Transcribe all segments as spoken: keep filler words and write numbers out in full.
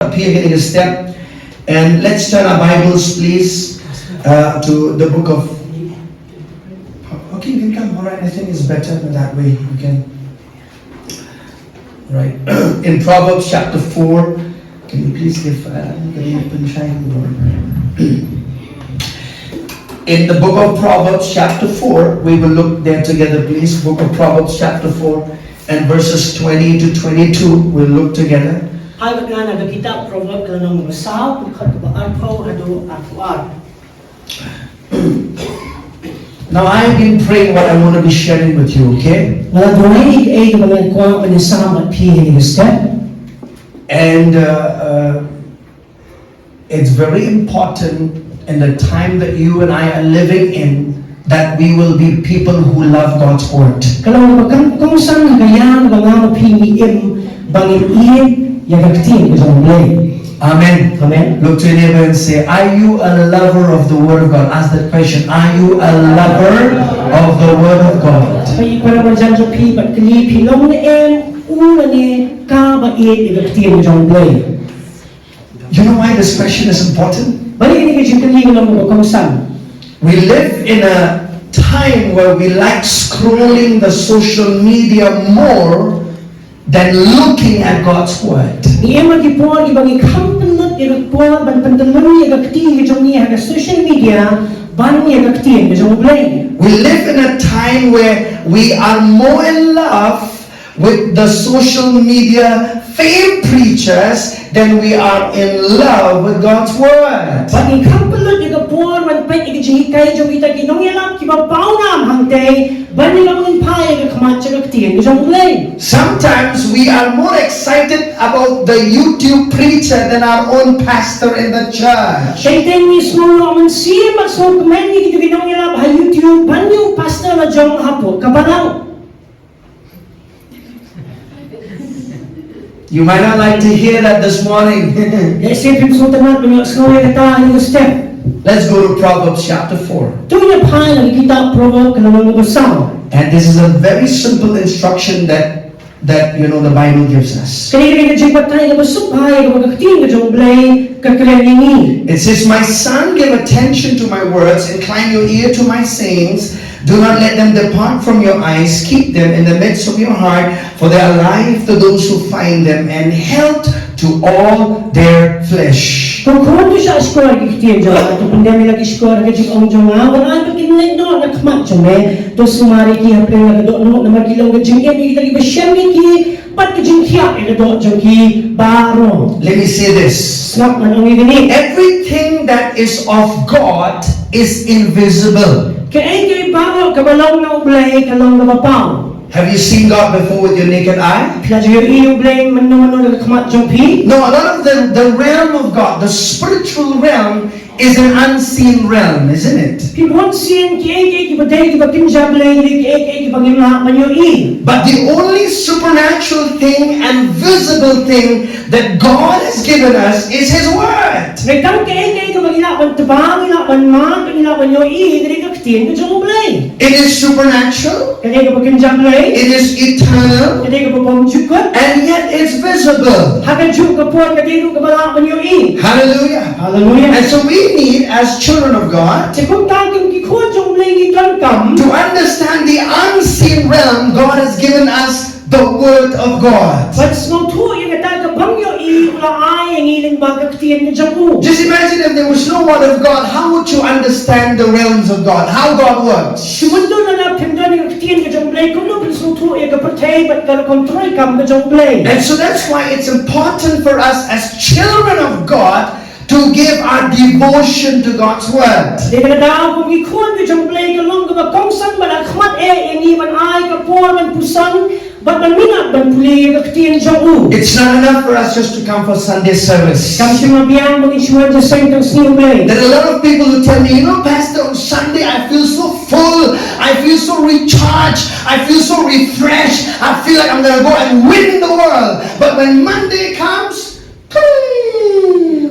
Up here, getting a step. And let's turn our Bibles, please, uh, to the book of. Okay, you can come. All right, I think it's better that way. You can. Right. In Proverbs chapter four, can you please give, uh, can you open shine? In the book of Proverbs chapter four, we will look there together, please. Book of Proverbs chapter four and verses twenty to twenty-two, we'll look together. Ai bad nga na ka kitab Proverb ka lynnong ba saw, ka dkhot kaba arphew haduh arphew ar. Now, I've been praying what I want to be sharing with you, okay? Nga la duwai ïa kaei kaba nga kwah ban ïasam bad phi ha kane ka step. And uh, uh, it's very important in the time that you and I are living in that we will be people who love God's word. Ka long kaba kongsan ha ka ïa kaba nga bad phi ngi im ba ngin ïeit ïa ka ktien ka jong U Blei. Amen. Amen. Look to your neighbor and say, "Are you a lover of the word of God?" Ask that question. "Are you a lover of the word of God?" Phi para marjan jong phi bad kylli, phi long ne em u lane ka ba ïeit ïa ka ktien ka jong U Blei? You know why this question is important? Balei kane ka jingkylli ka long kaba kongsan? We live in a time where we like scrolling the social media more than looking at God's word. Ngi im ha ki por kiba ngi kham pynlut ïa ka por ban pyntyllun ïa ka kti ka jong ngi ha ka social media ban ïa ka ktien ka jong U Blei. We live in a time where we are more in love with the social media fame preachers than we are in love with God's word. Bad ngi kham pynlut ïa ka por ban peit ïa ki jinghikai jong kita ki nongïalap kiba paw nam hangtei ban ïa long ngin phai ïa ka khmat jong ka ktien ka jong U Blei. Sometimes we are more excited about the YouTube preacher than our own pastor in the church. Teng teng ngi sngew noh mynsiem bad sngewkmen ïa kito ki nongïalap ha YouTube ban ïa u pastor la jong hapoh ka balang. You might not like to hear that this morning. Lehse phim sngewtynnat ban ïohsngew ïa kata ha kane ka step. Let's go to Proverbs chapter four. To ngin phai na ka kitab Proverb ka lynnong ba saw. And this is a very simple instruction that, that, you know, the Bible gives us. Kane ka dei ka jingbatai kaba suk bha ïa kaba ka ktien ka jong U Blei ka kren ïa ngi. It says, "My son, give attention to my words, incline your ear to my sayings. Do not let them depart from your eyes. Keep them in the midst of your heart, for they are life to those who find them and health to all their flesh." Ko khun, to shah shkor ïa ki ktien jong nga, to pyndem ïa la ki shkor ha ka jingong jong nga, wat ai ba kin leit noh na khmat jong me. To sumar ïa ki ha pdeng la ka dohnud, namar ki long ka jingim ïa kita kiba shem ïa ki bad ka jingkhiah ïa ka doh jong ki baroh. Let me say this. Sngap, ngan ong ïa kane. Everything that is of God is invisible. Kaei kaei baroh kaba long na U Blei ka long kaba paw. Have you seen God before with your naked eye? Phi la ju ïohi ïa U Blei mynno mynno da ka khmat jong phi? No, a lot of the, the realm of God, the spiritual realm, is an unseen realm, isn't it? Ki bun sien kiei kiei kiba dei kiba kynja Blei, kiei kiei kiba ngim lah ban ïohi. But the only supernatural thing and visible thing that God has given us is His Word. Ngi tang kiei kiei kiba ngi lah ban tbang, ngi lah ban mad, ngi lah ban ïohi, ka dei ka ktien ka jong U Blei. It is supernatural. Ka dei kaba kynja Blei. It is eternal. Ka dei kaba bymjukut. And yet it's visible. Ha kajuh ka por ka dei ruh kaba lah ban ïohi. Hallelujah. Hallelujah. And so we need, as children of God, te kumta kum ki khun jong U Blei ngi donkam, to understand the unseen realm, God has given us the word of God. Ban sngewthuh ïa kata ka bym ïohi, U la ai ïa ngi lyngba ka ktien ka jong U. Just imagine if there was no word of God, how would you understand the realms of God, how God works? Shu myntoi lada phim don ïa ka ktien ka jong U Blei, kumno phin sngewthuh ïa ka pyrthei bad ka rukom treikam ka jong U Blei. And so that's why it's important for us as children of God to give our devotion to God's word. Dei na ka daw kum ki khun ki jong U Blei ka long kaba kongsan bad ka khmat eh ïa ngi ban ai ka por ban puson bad ban minot ban pule ïa ka ktien jong U. It's not enough for us just to come for Sunday service. Kam shym la biang ba ngin shu wan jingïaseng tang sngi U Blei. There are a lot of people who tell me, "You know, Pastor, on Sunday I feel so full, I feel so recharged, I feel so refreshed, I feel like I'm gonna go and win the world." But when Monday comes,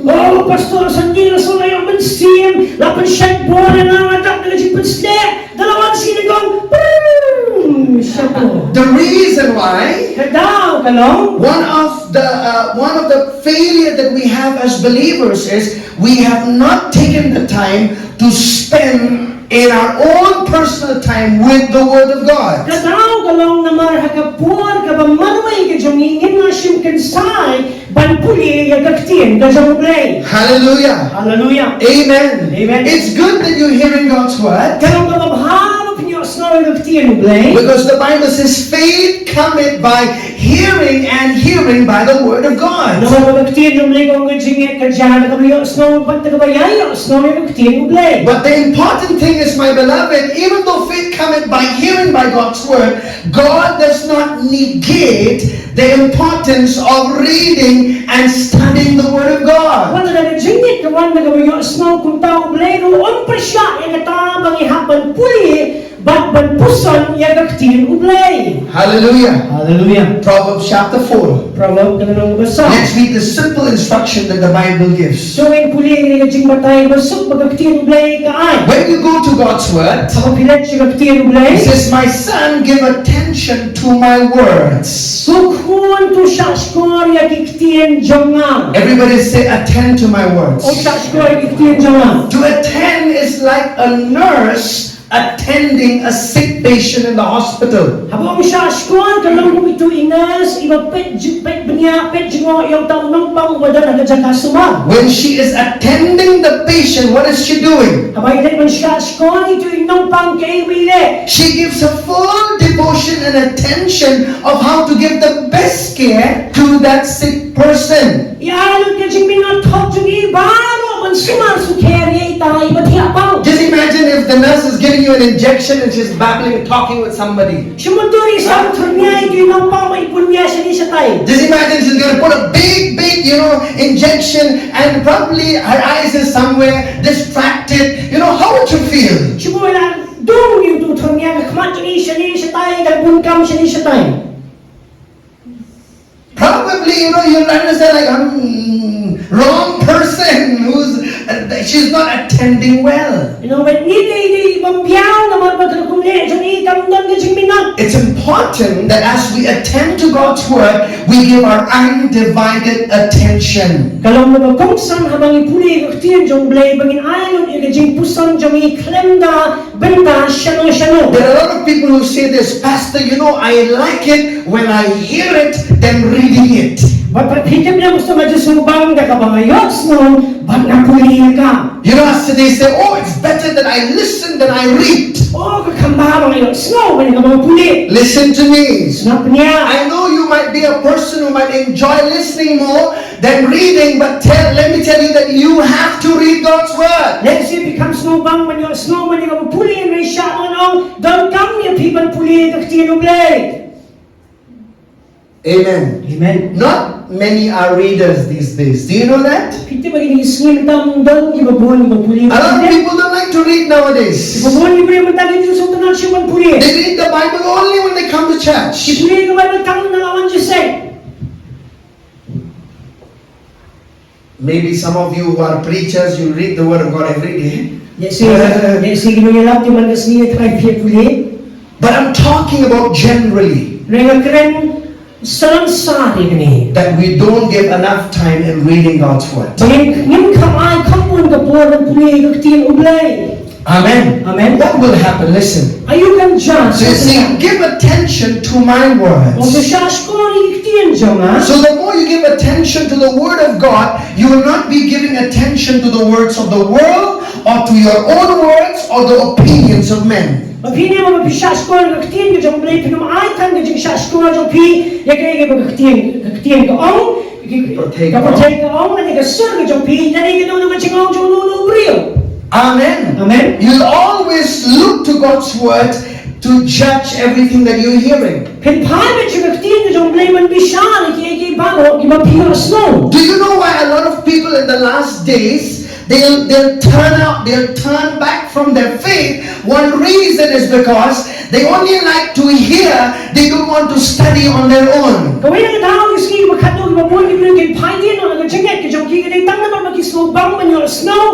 Oh, Pastor, Sunday la shu la ïoh mynsiem, la pynshait bor ïa nga, nga dap da ka jingpynshlur, da la wan shi nyngkong. Prum! Shapoh. The reason why, ka daw ka long, one of the uh, one of the failure that we have as believers is we have not taken the time to spend in our own personal time with the Word of God. Ka daw ka long namar ha ka por kaba marwei ka jong ngi ngim la shim kynsai ban pule ïa ka ktien ka jong U Blei. Hallelujah. Hallelujah. Amen. Amen. It's good that you're hearing God's word. Ka long kaba bha ba phin ïohsngew ïa ka ktien U Blei. Because the Bible says faith cometh by hearing and hearing by the word of God. Namar ba ka ktien U Blei ka ong ka jingngeit ka jia da kaba ïohsngew bad da kaba ïai ïohsngew ïa ka ktien U Blei. But the important thing is, my beloved, even though faith cometh by hearing by God's word, God does not negate the importance of reading and studying the Word of God. Wat la ka jingngeit ka wan da kaba ïohsngew, kumta U Blei ruh um pyrshah ïa kata ba ngi hap ban pule bad ban puson ïa ka ktien U Blei. Hallelujah. Hallelujah. Proverbs chapter four. Proverb ka lynnong ba saw. Let's read the simple instruction that the Bible gives. To ngin pule ïa ka jingbatai ba suk ba ka ktien U Blei ka ai. When you go to God's word, haba phi leit sha ka ktien U Blei, it says, "My son, give attention to my words." Ko khun, to shahshkor ïa ki ktien jong nga. Everybody say, "Attend to my words." To shahshkor ïa ki ktien jong nga. To attend is like a nurse attending a sick patient in the hospital. Haba ong shahshkor ka long kum ito i nurse iba peit bniah, peit jngoh ïa uta u nongpang uba don ha ka jaka sumar. When she is attending the patient, what is she doing? Haba i leit ban shahshkor ïa ito i nongpang, kaei ba i leh? She gives her full devotion and attention of how to give the best care to that sick person. I ai lut ka jingminot jong i baroh ban sumar sukher ïa ita iba thiah paw. Just imagine if the nurse is giving you an injection and she's babbling and talking with somebody. Shu mutdur i sah thyrnia ïa ito i nongpang bad i pynïaid shane shatai. Just imagine she's gonna put a big, big, you know, injection and probably her eyes is somewhere distracted. You know, how would you feel? Shu mutdur i la dung ïa uto u thyrnia, ka khmat jong i shane shatai, ka bun kam shane shatai. Probably, you know, you'll understand, like, "Hmm, wrong person, who's, uh, she's not attending well." You know, bad ngi dei, dei bym biang namar ba ka rukom leh jong i kam don ka jingminot. It's important that as we attend to God's word, we give our undivided attention. Ka long kaba kongsan haba ngi pule ïa ka ktien jong U Blei ba ngin ai lut ïa ka jingpuson jong ngi khlem da bynta shano shano. There are a lot of people who say this, "Pastor, you know, I like it when I hear it than reading it." Bad phi tip ne em, u sngewbha ba nga sngewbha ban ïohsngew bad nga pule ïa ka. You know, as they say, "Oh, it's better that I listen than I read." Oh, ka kham bha ba nga ïohsngew ban ïa kaba nga pule. Listen to me. Sngap nia. I know you might be a person who might enjoy listening more than reading, but tell, let me tell you that you have to read God's word. Lehse phi kham sngewbha ban ïohsngew ban ïa kaba pule, hynrei sha ban ong, donkam ïa phi ban pule ka ktien U Blei. Amen. Amen. Not many are readers these days. Do you know that? Phi tip ba kine ki sngi mynta ym don kiba bun ba pule. A lot of people don't like to read nowadays. Kiba bun ki briew mynta kim ju sngewtynnat shuh ban pule. They read the Bible only when they come to church. Ki pule ka Baibl tang haba la wan jingïaseng. Maybe some of you who are preachers, you read the word of God every day. Lehse, lehse ki nongïalap ki man ka sngi ki trai phi pule. But I'm talking about generally. Hynrei nga kren sansar ïa kane. That we don't give enough time in reading God's word. Ba ngim, ngim kham ai kham bun ka por ban pule ka ktien U Blei. Amen. Amen. What will happen? Listen. Aïu kan jia? So you see, give attention to my words. Ong to shahshkor ïa ki ktien jong nga. So the more you give attention to the word of God, you will not be giving attention to the words of the world or to your own words or the opinions of men. Ba phi ne, ba phi shahshkor ïa ka ktien ka jong U Blei, phin ym ai tang ka jingshahshkor jong phi ïa kaei kaba ka ktien, ka ktien ka ong. Ka pyrthei ka ong, lane ka sur ka jong phi, lane ka don ka jingong jong uno uno u briew. Amen. Amen. You'll always look to God's word to judge everything that you're hearing. Phin phai beit sha ka ktien ka jong U Blei ban bishar ïa kiei kiei baroh kiba phi ïohsngew. Do you know why a lot of people in the last days They'll, they'll turn out, they'll turn back from their faith. One reason is because they only like to hear, they don't want to study on their own. Kawei na ka daw ki sngi ba khadduh kiba bun ki briew kin phai dien na ka jingngeit ka jong ki, ka dei tang namar ba ki sngewbang ban ïohsngew,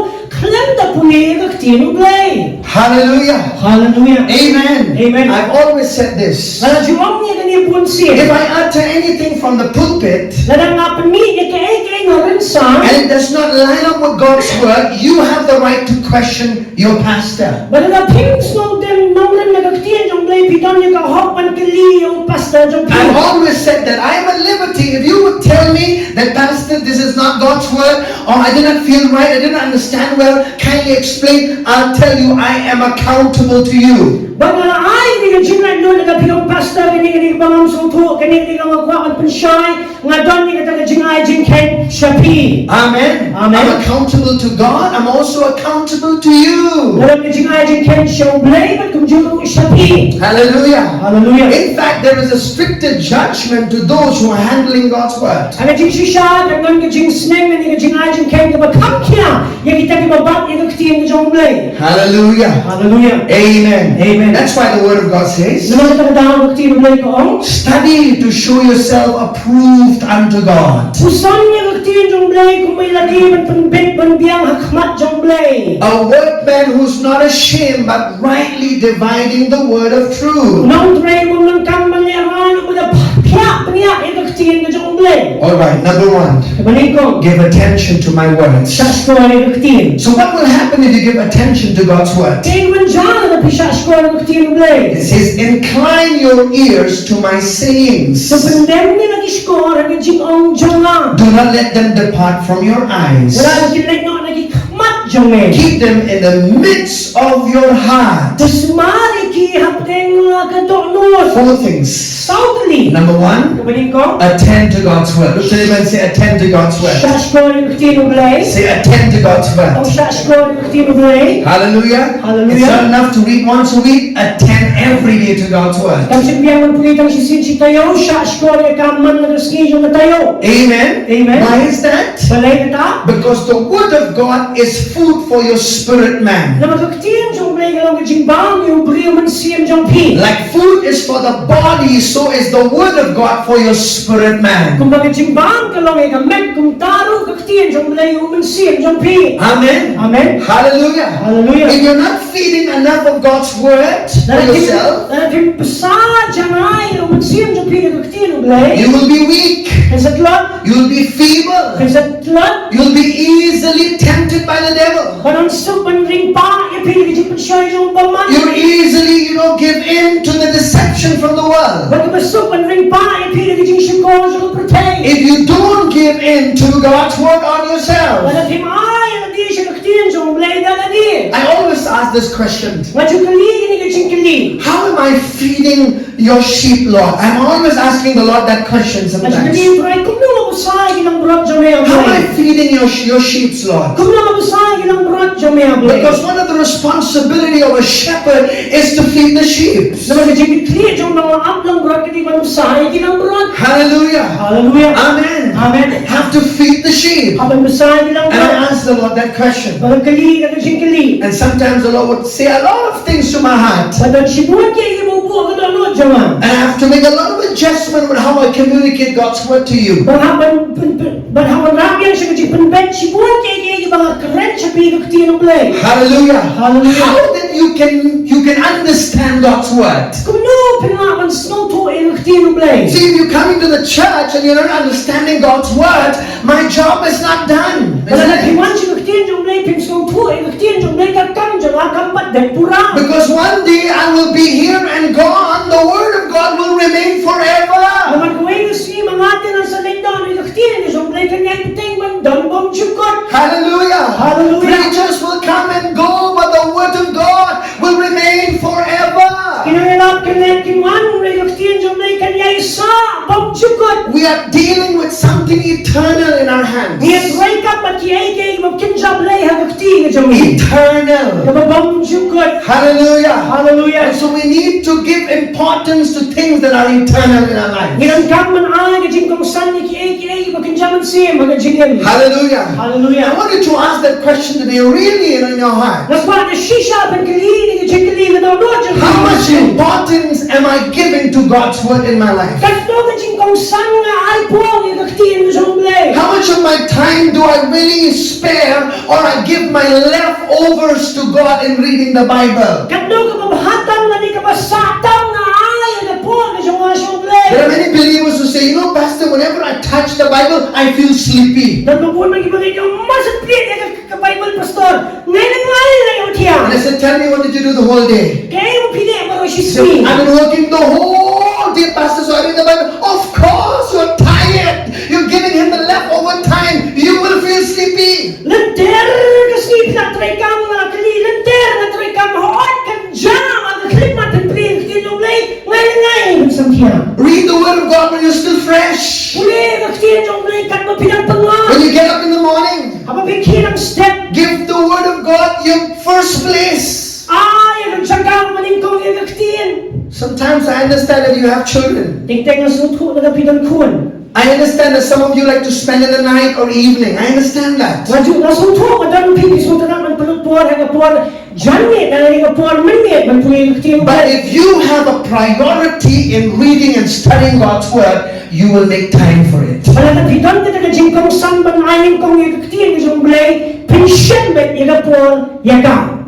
khlem da pule ïa ka ktien U Blei. Hallelujah. Hallelujah. Amen. Amen. I've always said this. Nga la ju ong ïa kane bun sien. If I utter anything from the pulpit, lada nga pynmih ïa kaei kaei na rynsan, and it does not line up with God's word, you have the right to question your pastor. Bad lada phim sngewthuh nongrim na ka ktien jong U Blei, phi don ïa ka hok ban kylli ïa u pastor jong phi. I've always said that I am at liberty. If you would tell me that, "Pastor, this is not God's word," or, "I did not feel right, I did not understand well, kindly explain," I'll tell you, I am accountable to you. Bad nga la ai ïa ka jinglaitluid lada phi ong, "Pastor, kane kane kaba ngam sngewthuh, kane kane kaba nga kwah ban pynshai," nga don ïa kata ka jingai jingkheiñ sha phi. Amen. Amen. I'm accountable to God. I'm also accountable to you. Nga don ka jingai jingkheiñ sha U Blei bad kumjuh ruh sha phi. Hallelujah. Hallelujah. In fact, there is a stricter judgment to those who are handling God's word. Ha ka jingshisha ka don ka jingsneng ne ka jingai jingkheiñ kaba kham khia ïa kita kiba bat ïa ka ktien ka jong U Blei. Hallelujah. Hallelujah. Amen. Amen. That's why the word of God says, namar kata ka daw ka ktien U Blei ka ong, "Study to show yourself approved unto God." Puson ïa ka ktien jong U Blei kumba ïa lade ban pynbeit ban biang ha khmat jong U Blei. A workman who's not ashamed but rightly dividing the word of truth. U nongtrei bym donkam ban lehrain, uba da phiah bniah ïa ka ktien ka jong U Blei. All right, number one. Kaba nyngkong. Give attention to my words. Shah shkor ïa ka ktien. So what will happen if you give attention to God's word? Kaei kaban jia lada phi shah shkor ïa ka ktien U Blei? It says, "Incline your ears to my sayings." To pyndem ïa la ki shkor ha ki jingong jong nga. Do not let them depart from your eyes. Lada ki leit noh na ki khmat jong me. Keep them in the midst of your heart. To sumar ïa ki hapdeng la ka dohnud. Four things. Saw tylli. Number one, kaba nyngkong. Attend to God's word. Look to your neighbor and say, "Attend to God's word." Shah shkor ïa ka ktien U Blei. Say, "Attend to God's word." Ong, "Shah shkor ïa ka ktien U Blei." Hallelujah. Hallelujah. It's not enough to read once a week. Attend every day to God's word. Kam shym biang ban pule tang shisien shi taïew, shah shkor ïa ka man la ka sngi jong ka taïew. Amen. Amen. Why is that? Balei kata? Because the word of God is food for your spirit man. Namar ka ktien jong U Blei ka long ka jingbam ïa u briew mynsiem jong phi. Like food is for the body, so is the word of God for your spirit man. Kumba ka jingbam ka long ïa ka met, kumta ruh ka ktien jong U Blei ïa u mynsiem jong phi. Amen. Amen. Hallelujah. Hallelujah. If you're not feeding enough of God's word for yourself, lada phim bsa janai ïa u mynsiem jong phi da ka ktien U Blei, you will be weak. Phin sa tlot. You will be feeble. Phin sa tlot. You'll be easily tempted by the devil. Ba don suk ban ring pah ïa phi da ka jingpynshoi jong u bymman. You easily, you know, give in to the deception from the world. Ba don suk ban ring pah ïa phi da ka jingshukor jong ka pyrthei. If you don't give in to God's word on yourself. Lada phim ai ïa lade sha ka ktien jong U Blei da lade. I always ask this question. Nga ju kylli ïa kane ka jingkylli. How am I feeding your sheep, Lord? I'm always asking the Lord that question sometimes. Nga ju kylli, Trai, kumno nga bsa ïa ki langbrot jong me, A Blei? How am I feeding your, your sheep, Lord? Kumno nga bsa ïa ki langbrot jong me, A Blei? Because one of the responsibility of a shepherd is to feed the sheep. Namar ka jingkitkhlieh jong u nongap langbrot ka dei ban bsa ïa ki langbrot. Hallelujah. Hallelujah. Amen. Amen. Have to feed the sheep. Hap ban bsa ïa ki langbrot. And I asked the Lord that question. Bad nga kylli ïa ka jingkylli. And sometimes the Lord would say a lot of things to my heart. Bad don shibun kiei kiei ba u buh ha ka dohnud jong nga. And I have to make a lot of adjustment with how I communicate God's word to you. Bad hap ban, ban, ban, bad hap ban rah biang sha ka jingpynbeit shibun kiei kiei kiba nga kren sha phi ha ka ktien U Blei. Hallelujah. Hallelujah. How that you can, you can understand God's word. Kumno phin lah ban sngewthuh ïa ka ktien U Blei? See, if you're coming to the church and you're not understanding God's word, my job is not done, isn't it? Lada phi wan sha ka ktien jong U Blei phim sngewthuh ïa ka ktien jong U Blei, ka kam jong nga kam pat dep pura. Because one day I will be here and gone, the word of God will remain forever. Namar kawei ka sngi ma nga te ngan sa leit noh, ka ktien ka jong U Blei kan ïai bteng ban don bymjukut. Hallelujah. Hallelujah. Preachers will come and go, but the word of God will remain forever. Ki nongïalap kin leit kin wan, hynrei ka ktien jong U Blei kan ïai sah bymjukut. We are dealing with something eternal in our hands. Ngi ïatrei bad kiei kiei kiba kynja blei ha ka kti ka jong ngi. Eternal. Kaba bymjukut. Hallelujah. Hallelujah. And so we need to give importance to things that are eternal in our lives. Ngi donkam ban ai ka jingkongsan ïa kiei kiei kiba kynja mynsiem ha ka jingim. Hallelujah. Hallelujah. I want you to ask that question today, really, you know, in your heart. Nga kwah ba shisha phin kylli ïa ka jingkylli ha ka dohnud jong phi. How much importance am I giving to God's word in my life? Katno ka jingkongsan nga ai poi ïa ka ktien ka jong U Blei? How much of my time do I really spare, or I give my leftovers to God in reading the Bible? Katno kaba bha tam lane kaba sah tam nga ai ïa ka por ka jong nga sha U Blei. There are many believers who say, "You know, Pastor, whenever I touch the Bible, I feel sleepy." Don bun na kiba ong, "Nga sngewsih ïa ka, ka Bible, Pastor. Ngai ngai la ïa u thiang." And I said, "Tell me, what did you do the whole day?" Kaei ba phi leh baroh shi sngi? "I've been working the whole day, Pastor, so I read the Bible." Of course, you're tired. You're giving him the leftover time. You will feel sleepy. Lynter ka sngi phi la trei kam, nga la kylli, lynter nga trei kam, hooid kan jam, nga khlem mat ban plie ïa ka ktien jong U Blei, ngai ngai ban sam thiang. Read the word of God when you're still fresh. Pule ïa ka ktien jong U Blei katba phi dang pyngngad. When you get up in the morning, haba phi khie dang step, give the word of God your first place. Ai ïa ka jaka ba nyngkong ïa ka ktien. Sometimes I understand that you have children. Teng teng nga sngewthuh lada phi don khun. I understand that some of you like to spend the night or evening. I understand that. Wat ju, nga sngewthuh ba don phi, phi sngewtynnat ban pynlut por ha ka por janmiet, ha ka por mynmiet ban pule ïa ka ktien. But if you have a priority in reading and studying God's word, you will make time for it. Bad lada phi don kata ka jingkongsan ban ai nyngkong ïa ka ktien ka jong U Blei, phin shim beit ïa ka por ïa ka.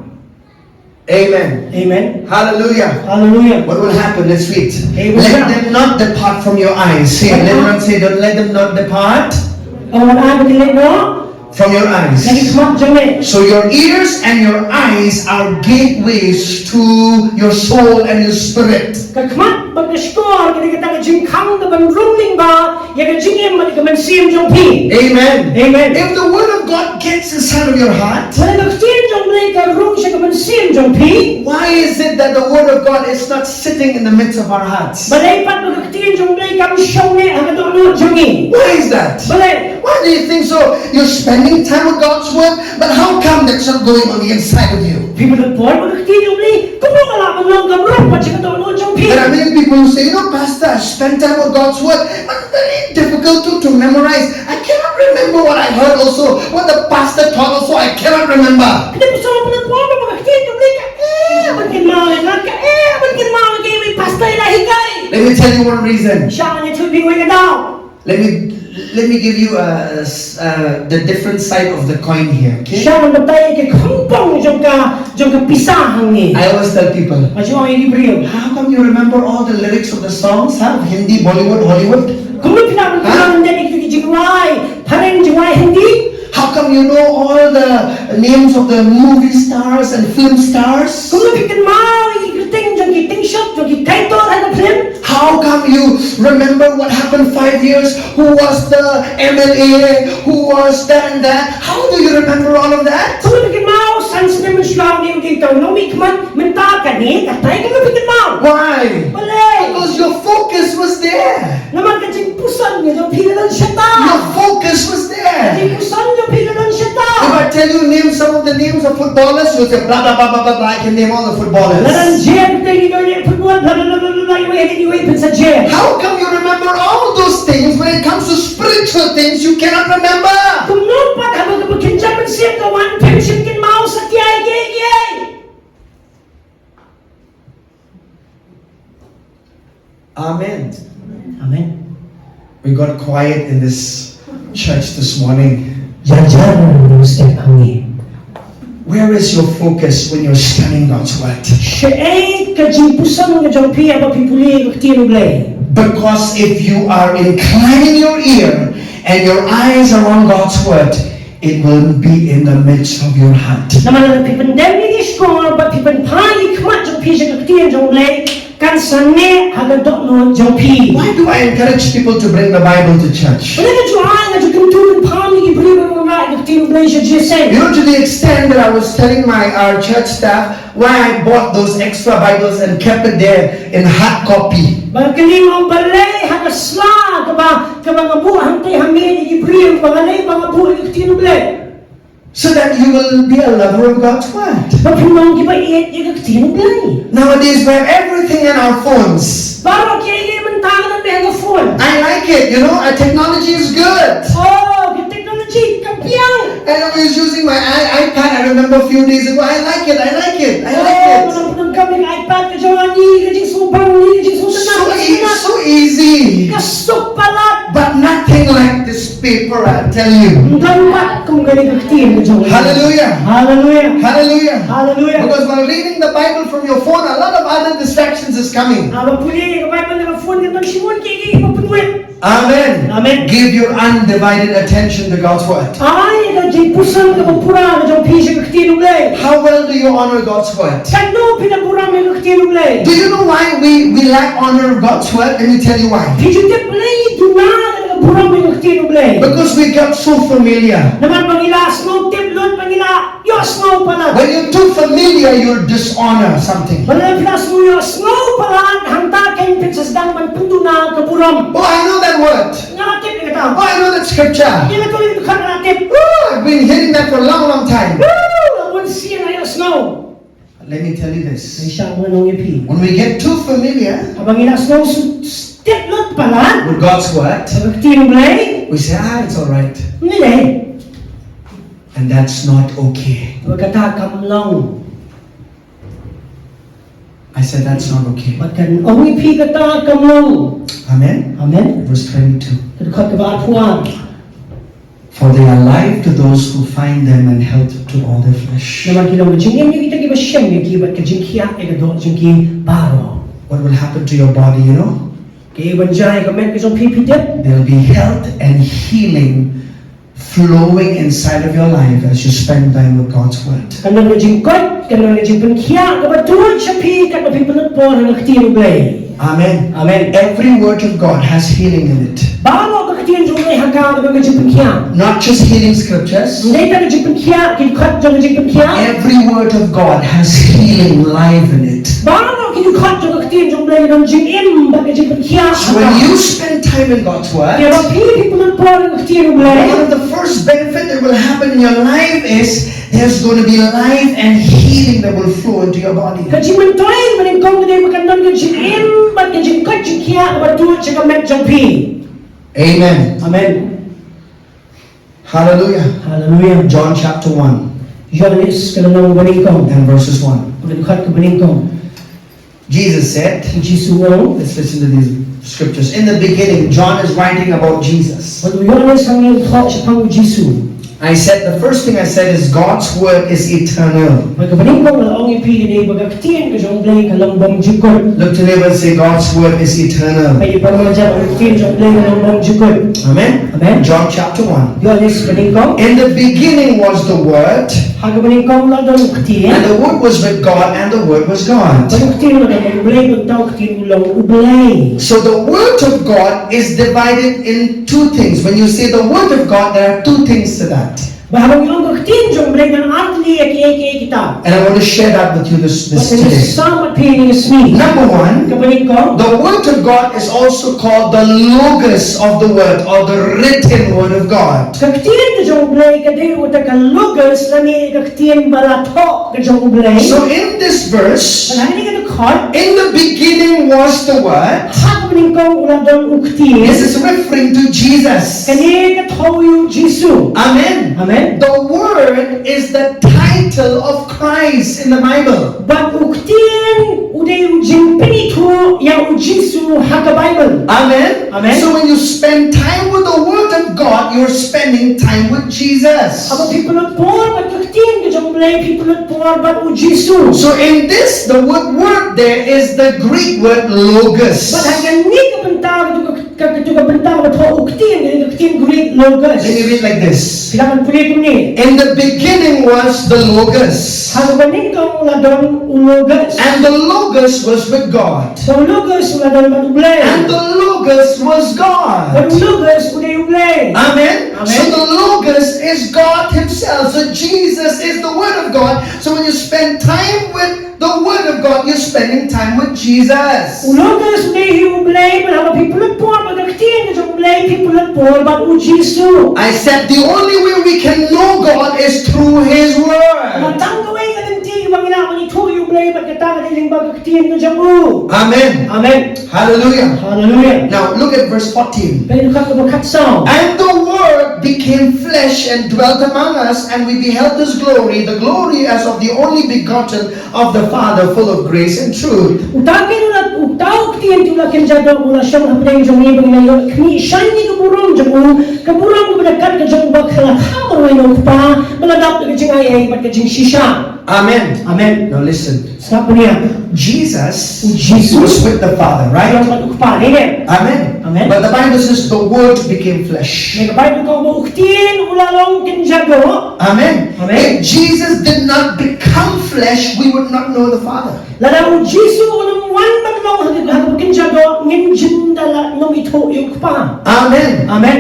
Amen. Amen. Hallelujah. Hallelujah. What will happen? Let's read. Hey, what's Let up? them not depart from your eyes. Say, What let up? them say, don't let them not depart Oh, what happened? Let no. from your eyes. Let it come up, Jimmy. So your ears and your eyes are gateways to your soul and your spirit. Ka khmat bad ka shkor ka dei kata ka jingkhang kaban rung lyngba ïa ka jingim bad ka mynsiem jong phi. Amen. Amen. If the word of God gets inside of your heart, Lada ka ktien jong U Blei ka rung sha ka mynsiem jong phi, why is it that the word of God is not sitting in the midst of our hearts? Balei pat ba ka ktien jong U Blei kam shong ne ha ka dohnud jong ngi? Why is that? Balei? Why do you think so? You're spending time with God's word, but how come that's not going on the inside of you? Phi pynlut por bad ka ktien jong U Blei, kumno ka lah ban long kam rung pat sha ka dohnud jong phi? There are many people who say, you know, Pastor, I spend time with God's word, but very difficult to, to memorize. I cannot remember what I heard also, what the pastor taught also, I cannot remember. Ki dei ki shu pynlut por bad ka ktien jong U Blei, kaei ban kynmaw ïa nga, kaei ban kynmaw ïa kaei ba u pastor u la hikai. Let me tell you one reason. Shah ngan ïathuh ïa phi wei ka daw. Let me, let me give you a, s-, uh, the different side of the coin here, okay? Shah ngan batai ïa ka khongpong jong ka, jong ka pisa hangne. I always tell people, Nga ju ong ïa ki briew, how come you remember all the lyrics of the songs, huh? Hindi, Bollywood, Hollywood? Kumno phi lah ban kynmaw ïa ki jingrwai phareng, jingrwai Hindi? How come you know all the names of the movie stars and film stars? Kumno phi kynmaw ïa ki kyrteng jong ki tyngshop, jong ki kaitor ha ka film? How come you remember what happened five years? Who was the M L A? Who was that and that? How do you remember all of that? Kumno phi kynmaw san snem mynshuwa, une u dei uta u nongmihkhmat, mynta kane katai, kumno phi kynmaw? Why? Balei? Because your focus was there. Namar ka jingpuson ka jong phi ka don shata. Your focus was there. Ka jingpuson jong phi ka don shata. If I tell you name some of the names of footballers, you'll say blah, blah, blah, blah, blah, blah. I can name all the footballers. Lada ngan jia kyrteng ki nongïalehkai football, blah, blah, blah, blah, blah, blah, iwei iwei phin sa jia. How come you remember all those things? When it comes to spiritual things, you cannot remember. Kumno pat haba kaba kynja mynsiem ka wan phim shym kynmaw satia ïa kiei kiei. Amen. Amen. We got quiet in this church this morning. Jar jar mynstep hangne. Where is your focus when you're studying God's word? Shaei ka jingpuson ka jong phi haba phi pule ka ktien U Blei? Because if you are inclining your ear and your eyes are on God's word, it will be in the midst of your heart. Namar lada phi pyndem ïa ki shkor bad phi pynphai ïa ki khmat jong phi sha ka ktien jong U Blei, kan sa neh ha ka dohnud jong phi. Why do I encourage people to bring the Bible to church? Balei nga ju ai, nga ju kyntu kynpham ïa ki briew ban wanrah ïa ka ktien U Blei sha jingïaseng? You know, to the extent that I was telling my, our church staff, why I bought those extra Bibles and kept it there in hard copy. Ba la kylli nga balei ha ka sla kaba, kaba nga buh hangtei ha miej ïa ki briew, ba balei ba nga buh ïa ka ktien U Blei. So that you will be a lover of God's word. Ba phin long kiba ïeit ïa ka ktien U Blei. Nowadays we have everything in our phones. Baroh kiei kiei mynta ka dang don ha ka phone. I like it, you know, our technology is good. Oh, ka technology ka biang. And I was using my i-, iPad, I remember a few days ago. I like it, I like it, I like it. Oh, nga dang pyndonkam ïa ka iPad ka jong nga, ïa ka jingsngewbha, ïa ka jingsngewtynnat. So e-, so easy. Ka suk palat. But nothing like this paper, I tell you. Ym don pat kum kane ka ktien ka jong U Blei. Hallelujah. Hallelujah. Hallelujah. Hallelujah. Because while reading the Bible from your phone, a lot of other distractions is coming. Haba pule ïa ka Bible na ka phone, ka don shibun ki, ki, kiba pynwit. Amen. Amen. Give your undivided attention to God's word. Ai ka jingpuson kaba pura ka jong phi sha ka ktien U Blei. How well do you honor God's word? Katno phi la burom ïa ka ktien U Blei? Do you know why we, we lack honor of God's word? Let me tell you why. Phi ju tip balei ngi duna ka burom ïa ka ktien U Blei? Because we got so familiar. Namar ba ngi la sngewtip lut, ba ngi la ïohsngew palat. When you're too familiar, you'll dishonor something. Ba lada phi la sngewtip ïohsngew palat, hangta kein phin sa sdang ban pynduna ka burom. Oh, I know that word. Nga la tip ïa kata. Oh, I know that scripture. Ïa kata ka dkhot nga la tip. Oh, I've been hearing that for a long, long time. Woo! Bun sien nga ïohsngew. Let me tell you this. Ngan shah ban ong ïa phi. When we get too familiar Haba ngi la sngew s-, s-, tip lut palat with God's word, ha ka ktien U Blei, we say, "Ah, it's all right." Ym lei. And that's not okay. Bad kata kam long. I said, "That's not okay." Bad ngan ong ïa phi, kata kam long. Amen. Amen. Verse twenty-two. Ka dkhot kaba arphew ar. For they are life to those who find them and health to all their flesh. Namar ki long ka jingim ïa kita kiba shem ïa ki bad ka jingkhiah ïa ka doh jong ki baroh. What will happen to your body, you know? Kaei ban jia ïa ka met ka jong phi, phi tip? There'll be health and healing flowing inside of your life as you spend time with God's word. Kan don ka jingkoit, kan don ka jingpynkhiah kaba tuid sha phi katba phi pynlut por ha ka ktien U Blei. Amen. Amen. Every word of God has healing in it. Baroh ka ktien jong U Blei ha ka ka don ka jingpynkhiah. Not just healing scriptures. Ym dei tang ka jingpynkhiah, ki dkhot jong ka jingpynkhiah. Every word of God has healing life in it. Baroh ki dkhot jong ka ktien jong U Blei ka don jingim bad ka jingpynkhiah ha ka. So when you spend time in God's word, Ïa ba phi phi pynlut por ha ka ktien U Blei. One of the first benefit that will happen in your life is there's going to be life and healing that will flow into your body. Ka jingmyntoi kaba nyngkong ka dei ba kan don ka jingim bad ka jingkoit jingkhiah kaba tuid sha ka met jong phi. Amen. Amen. Hallelujah. Hallelujah. John chapter one. Ïoannis ka lynnong kaba nyngkong. And verses one. Ka dkhot kaba nyngkong. Jesus said, U Jisu u ong. Let's listen to these scriptures. In the beginning, John is writing about Jesus. Bad u Ïoannis hangne u thoh shaphang U Jisu. I said, the first thing I said is God's word is eternal. Bad kaba nyngkong nga la ong ïa phi ka dei ba ka ktien ka jong U Blei ka long bymjukut. Look to neighbor and say, God's word is eternal. Peit ïa u ba marjan, ka ktien jong U Blei ka long bymjukut. Amen. Amen. John chapter one. Ïoannis kaba nyngkong. In the beginning was the Word. Ha kaba nyngkong la don u Ktien. And the Word was with God, and the Word was God. Bad u Ktien u la don bad U Blei, bad uta u Ktien u long U Blei. So the Word of God is divided in two things. When you say the Word of God, there are two things to that. Bad haba ngi ong ka Ktien jong U Blei, don ar tylli ïa kiei kiei kita. And I want to share that with you this, this today. Bad ngan ïa sam bad phi ïa kane ka sngi. Number one, kaba nyngkong, the Word of God is also called the Logos of the Word, or the written Word of God. Ka Ktien ka jong U Blei ka dei uta ka Logos lane ka ktien ba la thoh ka jong U Blei. So in this verse, bad ha kane ka dkhot, in the beginning was the Word. Ha kaba nyngkong u la don u Ktien. This is referring to Jesus. Kane ka thoh ïa U Jisu. Amen. Amen. The Word is the title of Christ in the Bible. Bad u Ktien u dei u jingpynithuh ïa U Jisu ha ka Bible. Amen. Amen. So when you spend time with the Word of God, you're spending time with Jesus. Haba phi pynlut por bad ka Ktien ka jong U Blei, phi pynlut por bad U Jisu. So in this, the word word there is the Greek word logos. Bad ha kane ka bynta, ka, ka, ka bynta ba thoh u Ktien, ka ktien Greek logos. Let me read like this. Phi lah ban pule kumne. In the beginning was the Logos. Ha kaba nyngkong la don u Logos. And the Logos was with God. Bad u Logos u la don bad U Blei. And the Logos was God. Bad u Logos u dei U Blei. Amen. Amen. So the Logos is God Himself. So Jesus is the Word of God. So when you spend time with the Word of God, you're spending time with Jesus. U Logos u dei hi U Blei, bad haba phi pynlut por bad ka Ktien ka jong U Blei, phi pynlut por bad U Jisu. I said the only way we can know God is through His Word. Bad tang kawei ka lynti ba ngi lah ban ithuh ïa U Blei bad kata ka dei lyngba ka Ktien ka jong U. Amen. Amen. Hallelujah. Hallelujah. Now look at verse fourteen. Peit ka dkhot kaba khatsaw. And the Word became flesh and dwelt among us, and we beheld His glory, the glory as of the only begotten of the Father, full of grace and truth. Uta ken u la, u Uta u ktien te u la kynja doh, u la shong hapdeng jong ngi, ba ngin ïoh khmih shai ïa ka burom jong u, ka burom kaba da kat ka jong u ba ka la kha marwei na u Kpa, ba la dap da ka jingai ei bad ka jingshisha. Amen. Amen. Now listen. Sngap bniah. Jesus, u Jisu, was with the Father, right? Long bad u Kpa, ne? Amen. Amen. But the Bible says the Word became flesh. Ne, ka Baibl ka ong ba u ktien u la long kynja doh. Amen. Amen. If Jesus did not become flesh, we would not know the Father. Lada u Jisu um wan ban long ha ka, ha ka kynja doh, ngin jin da la nym ithuh ïa u Kpa. Amen. Amen.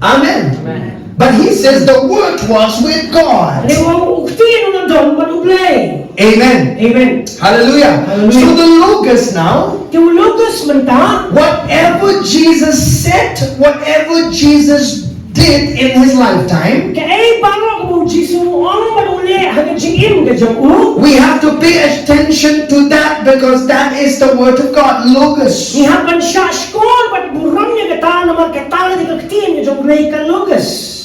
Amen. Amen. But he says the Word was with God. Hynrei u ong u ktien u la don bad u Blei. Amen. Amen. Hallelujah. Hallelujah. So the Logos now, te u Logos mynta, whatever Jesus said, whatever Jesus did in his lifetime, kaei baroh kaba u Jisu u ong bad u leh ha ka jingim ka jong u, we have to pay attention to that because that is the Word of God, Logos. Ngi hap ban shah shkor bad burom ïa kata, namar kata ka dei ka ktien ka jong u Blei, ka Logos.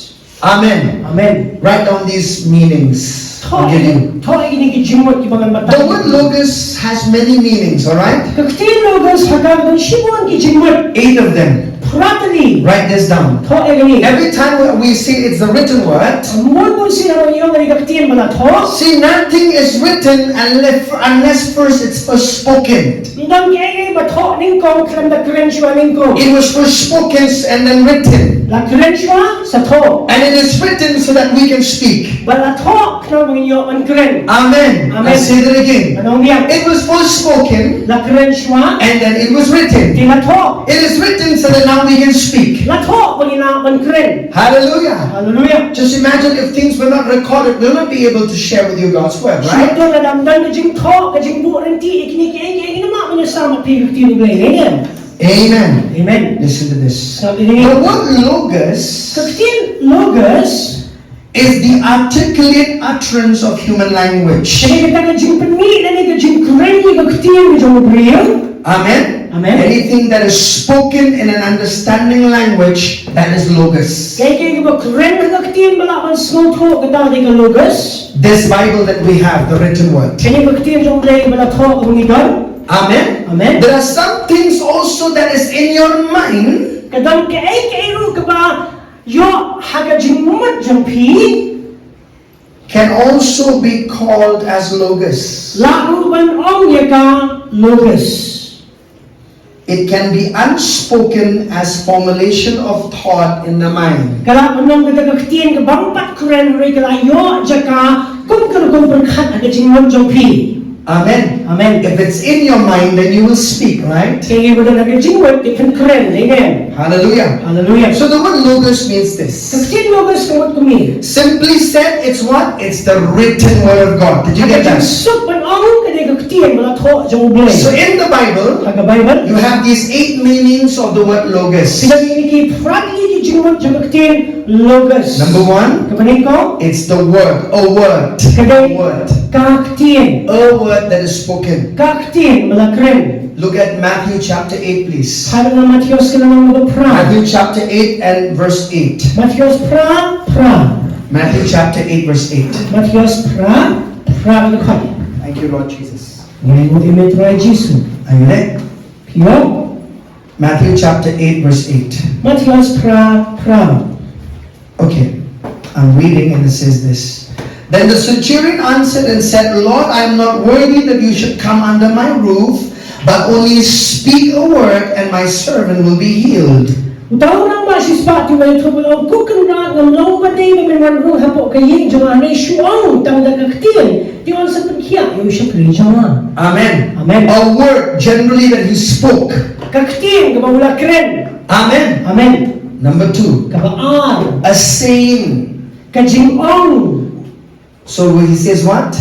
Amen. Amen. Write down these meanings. Thoh, I'll give you, thoh ïa kine ki jingmut kiba ngan batai. The word Logos has many meanings, all right? Ka ktien Logos ha ka don shibun ki jingmut. Eight of them. Phra tylli. Write this down. Thoh ïa kine. Every time we see it's the written word, bun bun sien haba ngi ïoh ïa ka ktien ba la thoh, see, nothing is written unless, unless first it's first spoken. Ym don kaei kaei ba thoh nyngkong khlem da kren shuwa nyngkong. It was first spoken and then written. La kren shuwa sa thoh. And it is written so that we can speak. Bad la thoh khnang ba ngin ïoh ban kren. Amen. Amen. I say that again. Ngan ong biang. It was first spoken. La kren shuwa. And then it was written. Te la thoh. It is written so that now we can speak. La thoh ba ngin lah ban kren. Hallelujah. Hallelujah. Just imagine if things were not recorded, we'll not be able to share with you God's word, right? Sngewthuh lada ym don ka jingthoh, ka jingbuh ryntih ïa kine kiei kiei, ngin ym lah ban ïasam bad phi ïa ka ktien U Blei, amen. Amen. Amen. Listen to this. Sngap ïa kane. The word Logos, ka ktien Logos, is the articulate utterance of human language. Ka dei kata ka jingpynmih lane ka jingkren ïa ka ktien ka jong u briew. Amen. Amen. Anything that is spoken in an understanding language, that is Logos. Kaei kaei kaba kren ha ka ktien ba lah ban sngewthuh, kata ka dei ka Logos. This Bible that we have, the written word. Kane ka ktien jong U Blei ba la thoh kaba ngi don. Amen. Amen. There are some things also that is in your mind. Ka don kaei kaei ruh kaba ïoh ha ka jingmut jong phi. Can also be called as Logos. Lah ruh ban ong ïa ka Logos. It can be unspoken as formulation of thought in the mind. Ka lah ban long kata ka ktien ka bym pat kren hynrei ka la ïoh jaka kum ka rukom pyrkhat ha ka jingmut jong phi. Amen. Amen. If it's in your mind, then you will speak, right? Kaei ba don ha ka jingmut, phin kren, amen. Hallelujah. Hallelujah. So the word Logos means this. Ka ktien Logos ka mut kumne. Simply said, it's what? It's the written word of God. Did you get that? Ha ka jingsuk ban ong, ka dei ka ktien ba la thoh jong U Blei. So in the Bible, ha ka Baibl, you have these eight meanings of the word Logos. Phi don ïa kine ki phra tylli ki jingmut jong ka ktien Logos. Number one, kaba nyngkong, it's the word, a word, ka dei, a word, ka ktien, a word that is spoken. Ka ktien ba la kren. Look at Matthew chapter eight, please. Phai na Mathaios ka lynnong kaba phra. Matthew chapter eight and verse eight. Mathaios phra, phra. Matthew chapter eight, verse eight. Mathaios phra, phra ka dkhot. Thank you, Lord Jesus. Ngi ainguh ïa me Trai Jisu. Are you there? Phi ong? Matthew chapter eight, verse eight. Mathaios phra, phra. Okay, I'm reading and it says this. Then the centurion answered and said, Lord, I am not worthy that you should come under my roof, but only speak a word and my servant will be healed. Uta u rangbah shispah te u la ïathuh bad u ong, Ko Kynrad, ngam long ba dei ba men wan rung hapoh ka ïing jong nga, hynrei shu ong tang da ka ktien, te yn sa pynkhiah ïa u shakri jong nga. Amen. Amen. A word generally that he spoke. Ka ktien kaba u la kren. Amen. Amen. Number two. Kaba ar. A saying. Ka jingong. So he says what?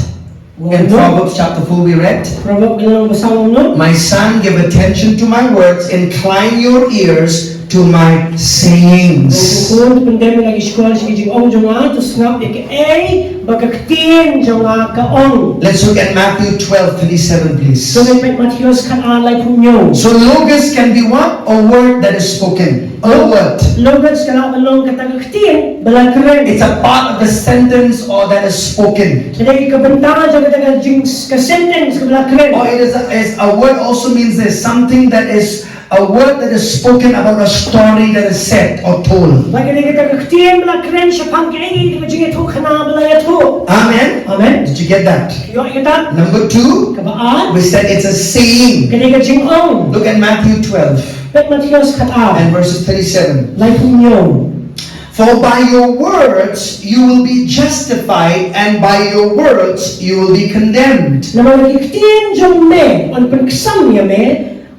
In Proverbs chapter four we read, Proverbs ka lynnong ba saw, no? My son, give attention to my words, incline your ears to my sayings. Ko khun, pyndem ïa la ki shkor sha ki jingong jong nga, to sngap ïa kaei ba ka ktien jong nga ka ong. Let's look at Matthew twelve thirty-seven, please. To ngin peit Mathaios khatar laiphew hynñiew. So logos can be what? A word that is spoken. A word. Logos ka lah ban long kata ka ktien ba la kren. It's a part of the sentence or that is spoken. Ka dei ka bynta jong kata ka jing ka sentence ka ba la kren. Or it is a, is a word also means this, something that is a word that is spoken about a story that is said or told. Bad ka dei kata ka ktien ba la kren shaphang kaei kaei ka jingïathuhkhana ba la ïathuh. Amen. Amen. Did you get that? Ïoh ïa kata. Number two, Kaba ar, we said it's a saying. ka dei ka jingong. Look at Matthew twelve Peit Mathaios khatar and verses thirty-seven. laiphew hynñiew. For by your words you will be justified, and by your words you will be condemned. Namar na ki ktien jong me yn pynksan ïa me,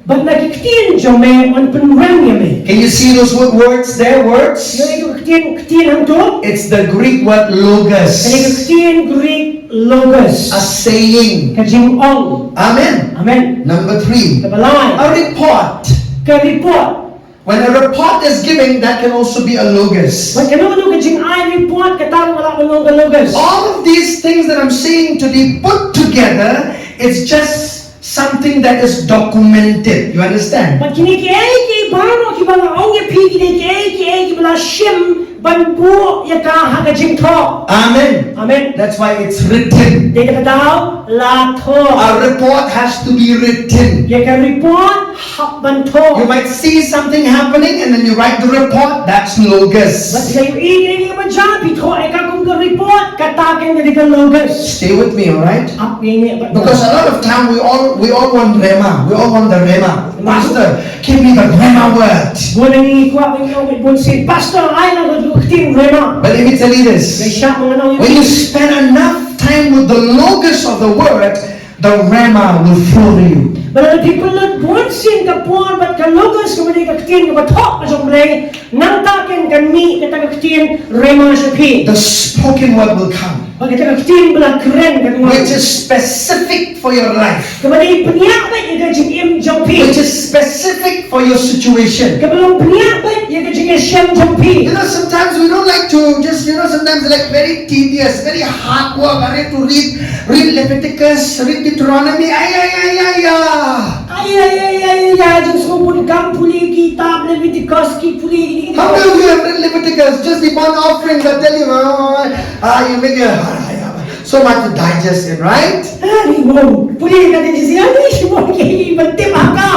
bad na ki ktien jong me yn pynrem ïa me. Can you see those wo- words there? Words? Ïoh ïa ka ktien, ktien hangto. It's the Greek word logos. Ka dei ka ktien Greek logos. A saying. Ka jingong. Amen. Amen. Number three, Kaba lai, a report. ka report. When a report is given, that can also be a logos. Bad kano kano ka jingai report kata ruh ka lah ban long ka logos. All of these things that I'm saying to be put together, it's just something that is documented. You understand? Bad kine kiei kiei baroh kiba nga ong ïa phi, kine kiei kiei kiba la shim ban buh ïa ka ha ka jingthoh. Amen. Amen. That's why it's written. Dei kata ka daw la thoh. A report has to be written. Ïa ka report hap ban thoh. You might see something happening and then you write the report. That's logos. Bad phi la ïohi ïa kaba jia, phi thoh ïa ka kum ka report, kata ka dei ka logos. Stay with me, all right? Ap ïa ngi bad. Because a lot of time we all we all want rhema. We all want the rhema. Pastor, give me the rhema word. Bun ngi kwah ban ïoh bun sien. Pastor, ai nga ka ktien rhema. But let me tell you this. When you spend enough time with the logos of the word, the rhema will flow to you. Bad lada phi pynlut bun sien ka por bad ka logos kaba dei ka ktien kaba thoh ka jong U Blei, nangta kan kan mih kata ka ktien rhema sha phi. The spoken word will come, Bad kata ka ktien ba la kren kan wan. Which is specific for your life. Kaba dei bniah beit ïa ka jingim jong phi. Which is specific for your situation. Kaba long bniah beit ïa ka jingïashem jong phi. You know, sometimes we don't like to just, you know, sometimes like very tedious, very hard work. I have to read, read Leviticus, read Deuteronomy. Ay, ay, ay, ay, ay. Ai ai ai ai ai, jong sngewbun kam pule kitab Leviticus, ki pule ki. How many of you have read Leviticus? Just the one offering, I tell you, ah, ah, you make a, ah, yeah, so much to digest in, right? Ai mo, pule ka ni siya ni mo ki ban tip ha ka.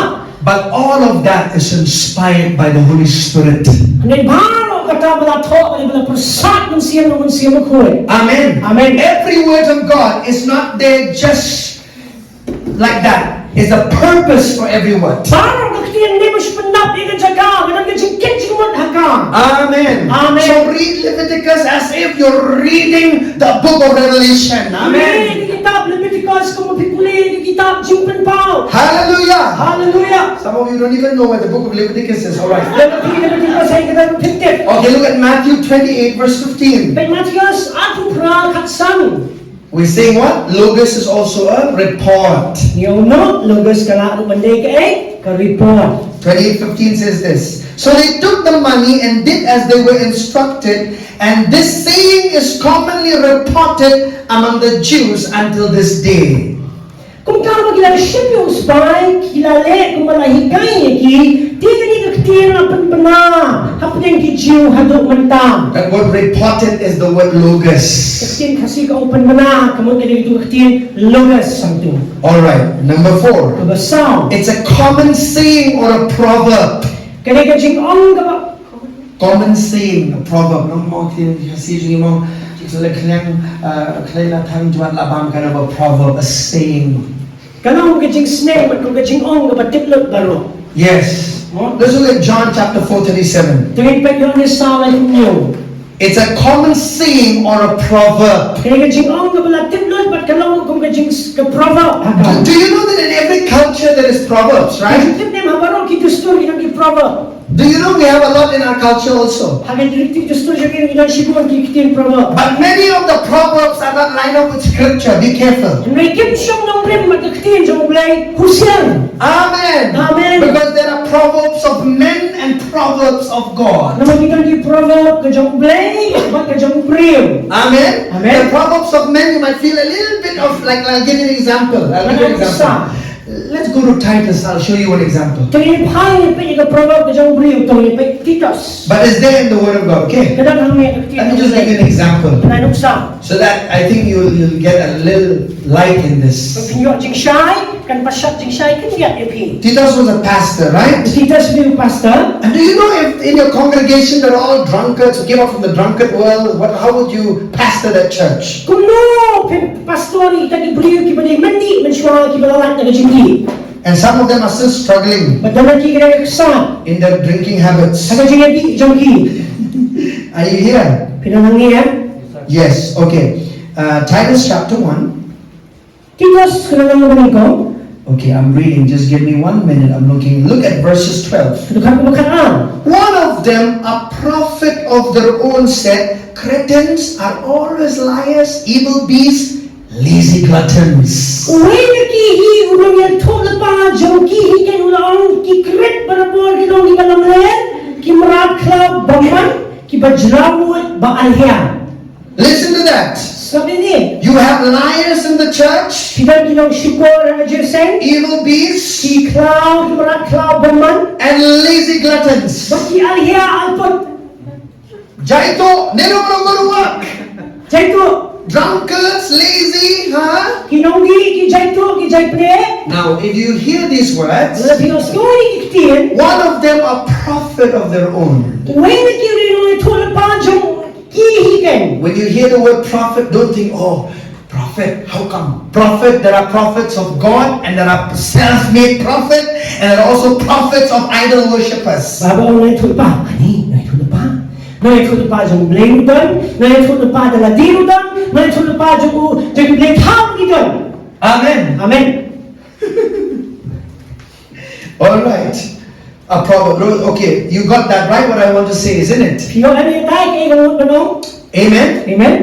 But all of that is inspired by the Holy Spirit. Ni baroh kata ba la thoh, ba la pyrsad Mynsiem, Mynsiem Bakhuid. Amen. Amen. Every word of God is not there just like that. It's a purpose for every word. Baroh ka ktien ne ba shu pyndap ïa ka jaka, ka don ka jingkit jingmut ha ka. Amen. Amen. So read Leviticus as if you're reading the book of Revelation. Amen. Pule ka kitab Leviticus kum ba phi pule ka kitab Jingpynpaw. Hallelujah. Hallelujah. Some of you don't even know where the book of Leviticus is. All right. Leviticus ai ka dang tip tip. Okay, look at Matthew twenty-eight, verse fifteen. Peit Mathaios arphew phra khatsan. We're saying what? Logos is also a report. Ngi ong noh, logos ka lah ruh ban dei kaei, ka report. Twenty-eight fifteen says this. So they took the money and did as they were instructed, and this saying is commonly reported among the Jews until this day. Kumta ba ki la shim ïa u sbai, ki la leh kumba la hikai ïa ki, te kane ka ktien la pynbna hapdeng ki Jiw haduh mynta. That word reported is the word logos. Ka ktien Khasi ka ong pynbna, ka mut ka dei ka ktien logos sangtu. All right, number four. Kaba saw. It's a common saying or a proverb. Ka dei ka jingong kaba Common saying, a proverb. Nong mo ki Khasi jong ngi mo, ki sule khleng, uh, khlei la thang jwat la bam, kind of a proverb, a saying. Ka long ka jingsneng bad ka jingong kaba tip lut baroh. Yes. Mo? Let's look at John chapter four thirty-seven. Te ngin peit Ïoannis saw laiphew hynñiew. It's a common saying or a proverb. Ka dei ka jingong kaba la tip lut bad ka long kum ka jing ka proverb ha ka. Do you know that in every culture there is proverbs, right? Tip ne em ha baroh ki dustur ki don ki proverb. Do you know we have a lot in our culture also? Ha ka ri dustur jong ngi ngi don shibun ki ktien proverb. But many of the proverbs are not lined up with scripture. Be careful. Hynrei kim shong nongrim bad ka ktien jong U Blei, husiar. Amen. Amen. Because there are proverbs of men and proverbs of God. Namar ki don ki proverb ka jong U Blei bad ka jong u briew. Amen. Amen. The proverbs of men, you might feel a little bit of, like, I'll give you an example. I'll give you an example. Let's go to Titus. I'll show you an example. Te ngin phai peit ïa ka proverb ka jong u briew, to ngin peit Titus. But it's there in the Word of God, okay? Ka don hangne ha ka ktien. Let me just give you an example. Ngan nuksa. So that I think you'll, you'll get a little light in this. Phin ïoh jingshai, kan pynshai jingshai khyndiat ïa phi. Titus was a pastor, right? Titus u dei u pastor. And do you know if in your congregation they're all drunkards who came out from the drunkard world, what, how would you pastor that church? Kumno phin pastor ïa kita ki briew kiba dei myndih mynshuwa kiba la lait na ka jingdih? And some of them are still struggling. Bad don ki kren ka ksat. In their drinking habits. Ha ka jingïadih jong ki. Are you here? Phi don hangne, eh? Yes, okay. Uh, Titus chapter one. Titus ka lynnong ba nyngkong. Okay, I'm reading. Just give me one minute. I'm looking. Look at verses twelve. Ka dkhot kaba khatar. One of them, a prophet of their own, said, "Cretans are always liars, evil beasts, lazy gluttons." Uwei na ki hi u nongïathuhlypa jong ki hi ken u la ong, ki Krit barabor ki long kiba lamler, ki mrad khlaw bymman, kiba jlawmut ba alhia. Listen to that. Sngap ïa kine. You have liars in the church, ki don ki nongshukor ha ka jingïaseng, evil beasts, ki khlaw, ki mrad khlaw bymman, and lazy gluttons. Bad ki alhia alput. Jaituh, they don't wanna go to work. Jaituh. Drunkards, lazy, huh? Ki nongdih, ki jaituh, ki jaipneh. Now, if you hear these words, lada phi ïohsngew ïa ki ktien, one of them a prophet of their own. Uwei na ki u dei u nongïathuhlypa jong ki hi ken. When you hear the word prophet, don't think, "Oh, prophet, how come?" Prophet, there are prophets of God and there are self-made prophet and there are also prophets of idol worshippers. Ba ba u nongïathuhlypa, ani nongïathuhlypa. Nongïathuhlypa jong U Blei ruh don, nongïathuhlypa da lade ruh don, nongïathuhlypa jong u, jong U Blei thaw ruh don. Amen. Amen. All right. A proverb. Okay, you got that right, what I want to say, isn't it? Phi ïoh ïa kaei kaba nga mut ban ong? Amen. Amen.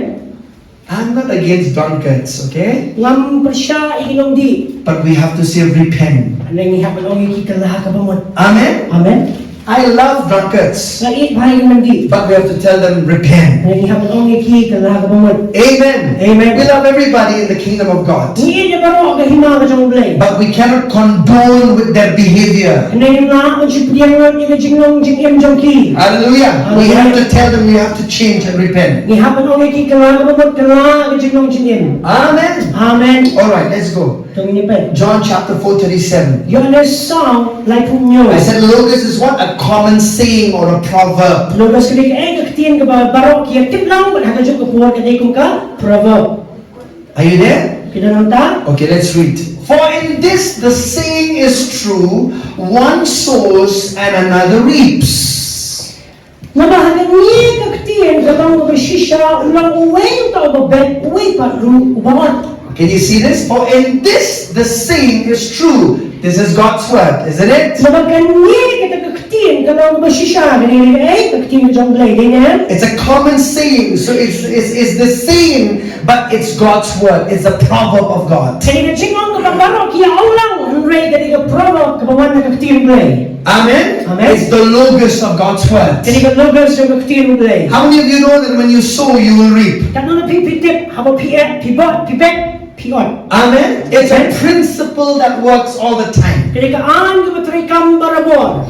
I'm not against drunkards, okay? Ngam pyrshah ïa ki nongdih. But we have to say repent. Hynrei ngi hap ban ong ïa ki kylla kaba mut. Amen. Amen. I love drunkards. Nga ïeit bha ïa ki nongdih. But we have to tell them repent. Hynrei ngi hap ban ong ïa ki kylla kaba mut. Amen. Amen. We love everybody in the kingdom of God. Ngi ïeit ïa baroh ha ka hima ka jong U Blei. But we cannot condone with their behavior. Hynrei ngim lah ban shu pdiang lut ïa ka jinglong jingim jong ki. Hallelujah. We have to tell them we have to change and repent. Ngi hap ban ong ïa ki kylla kaba mut, kylla ka jinglong jingim. Amen. Amen. All right, let's go. To ngin ïa peit. John chapter four thirty-seven. Ïoannis saw laiphew hynñiew. I said logos is what? A common saying or a proverb. Logos ka dei kaei? Ka ktien kaba baroh ki ïa tip lang bad ha kajuh ka por ka dei kum ka proverb. Are you there? Phi don nangta? Okay, let's read. For in this the saying is true, one sows and another reaps. Namar ha kane ka ktien ka long kaba shisha, u long uwei uta uba bet, uwei pat ruh uba ot. Can you see this? For in this the saying is true. This is God's word, isn't it? Namar kane kata ka ktien ka long kaba shisha, kane ka, eh, ka ktien ka jong U Blei, dei ne? It's a common saying, so it's, it's, it's the saying, but it's God's word. It's the proverb of God. Kane ka jingong kaba baroh ki ïa ong lang, hynrei kane ka proverb kaba wan na ka ktien U Blei. Amen. Amen. It's the logos of God's word. Kane ka logos jong ka ktien U Blei. How many of you know that when you sow, you will reap? Katno na phi phi tip, haba phi eh, phi bot, phi bet, phi ot. Amen. It's a principle that works all the time. Kane ka aiñ kaba trei kam barabor.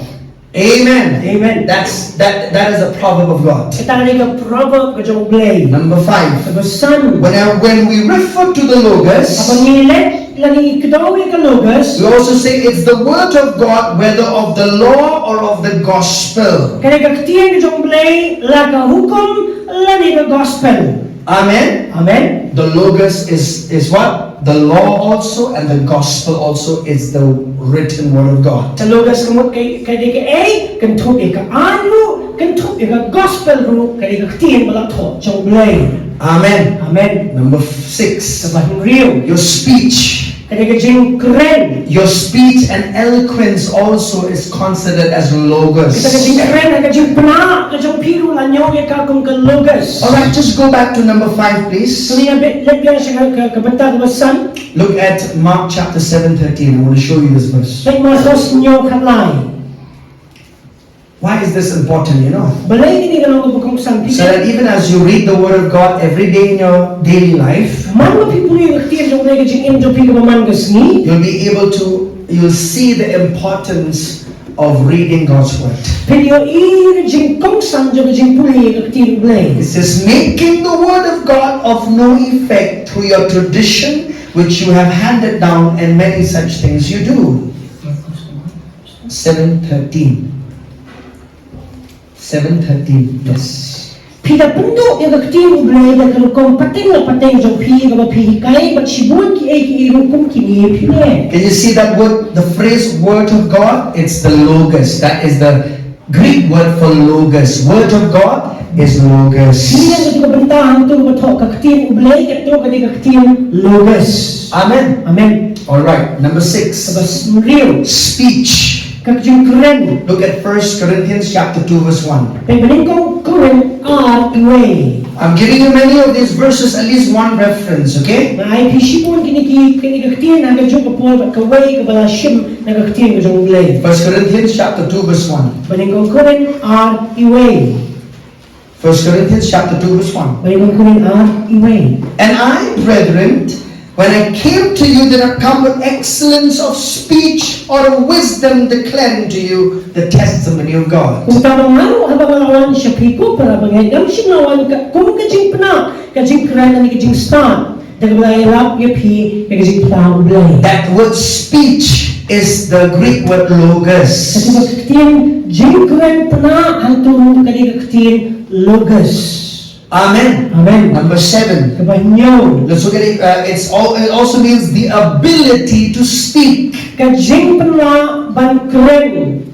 Amen. Amen. That's, that, that is a proverb of God. Kata ka dei ka proverb ka jong U Blei. Number five. Kaba san. When I, when we refer to the logos, haba ngi leh lane ngi kdew ïa ka logos, we also say it's the word of God, whether of the law or of the gospel. Ka dei ka ktien ka jong U Blei, la ka hukum lane ka gospel. Amen. Amen. The logos is, is what? The law also and the gospel also is the written word of God. Ka logos ka mut ka, ka dei kaei? Kynthup ïa ka aiñ ruh, kynthup ïa ka gospel ruh, ka dei ka ktien ba la thoh jong U Blei. Amen. Amen. Number six. Kaba hynriew. Your speech. Kata ka jingkren. Your speech and eloquence also is considered as logos. Kata ka jingkren, ka jingpynah ka jong phi ruh la ñiew ïa ka kum ka logos. All right, just go back to number five, please. Kane ïa bit leit biang sha ka, ka, ka bynta kaba san. Look at Mark chapter seven thirteen. I want to show you this verse. Peit Markos hynñiew khatlai. Why is this important, you know? Balei kane ka long kaba kongsan phi? So that even as you read the word of God every day in your daily life, man ba phi pule ka ktien jong U Blei ka jingim jong phi kaba man ka sngi, you'll be able to, you'll see the importance of reading God's word. Phin ïohi ka jingkongsan jong ka jingpule ka ktien U Blei. It says, making the word of God of no effect through your tradition, which you have handed down, and many such things you do. Seven thirteen. Seven thirteen, yes. Phi da pynduh ïa ka ktien U Blei da ka rukom pateng la pateng jong phi kaba phi hikai, bad shibun kiei kiei ruh kum kine phi leh. Can you see that word, the phrase word of God? It's the logos. That is the Greek word for logos. Word of God is logos. Phi ïa kata ka bynta hangto kaba thoh ka ktien U Blei, kato ka dei ka ktien logos. Amen. Amen. All right, number six. Kaba hynriew. Speech. Ka jingkren. Look at First Corinthians chapter two, verse one. Peit ba nyngkong Korinth ar iwei. I'm giving you many of these verses, at least one reference, okay? Nga ai phi shibun kine ki, kine ki ktien ha kajuh ka por bad kawei kaba la shim na ka ktien ka jong U Blei. First Corinthians chapter two, verse one. Ba nyngkong Korinth ar iwei. First Corinthians chapter two, verse one. Ba nyngkong Korinth ar iwei. And I, brethren, when I came to you, did not come with excellence of speech or of wisdom, declaring to you the testimony of God. Kumta ma nga ruh haba nga la wan sha phi ko para bangeit, ngam shym la wan ka, kum ka jingpynah ka jingkren lane ka jingstad, da kaba la ïarap ïa phi ïa ka jingpynah U Blei. That word speech is the Greek word logos. Kata ka ktien jingkren pynah hangto ka dei ka ktien logos. Amen. Amen. Number seven. Kaba hynñiew. Let's look at it. Uh, it's all, it also means the ability to speak. Ka jingpynlah ban kren.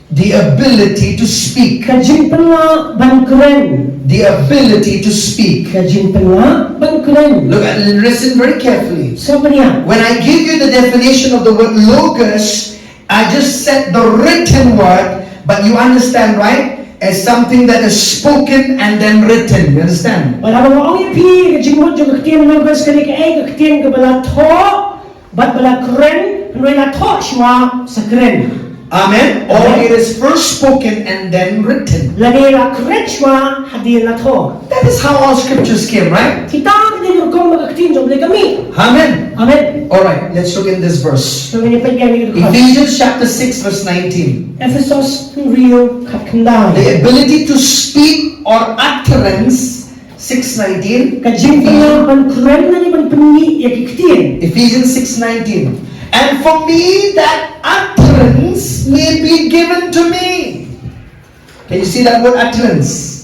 The ability to speak. Ka jingpynlah ban kren. The ability to speak. Ka jingpynlah ban kren. Look at, listen very carefully. Sngap bniah. When I give you the definition of the word logos, I just said the written word, but you understand, right? As something that is spoken and then written. You understand? Bad haba nga ong ïa phi ka jingmut jong ka ktien logos ka dei kaei, ka ktien kaba la thoh bad ba la kren, hynrei la thoh shuwa sa kren. Amen. Or it is first spoken and then written. Lane la kren shuwa hadien la thoh. That is how our scriptures came, right? Kita ka dei ka rukom ba ka ktien jong U Blei ka mih. Amen. Amen. All right, let's look in this verse. To ngin ïa peit ïa kane ka dkhot. Ephesians chapter six, verse nineteen. Ephesos hynriew khatkhyndai. The ability to speak or utterance, six nineteen. Ka jingpynlah ban kren lane ban pynmih ïa ki ktien. Ephesians six nineteen. And for me that utterance may be given to me. Can you see that word utterance?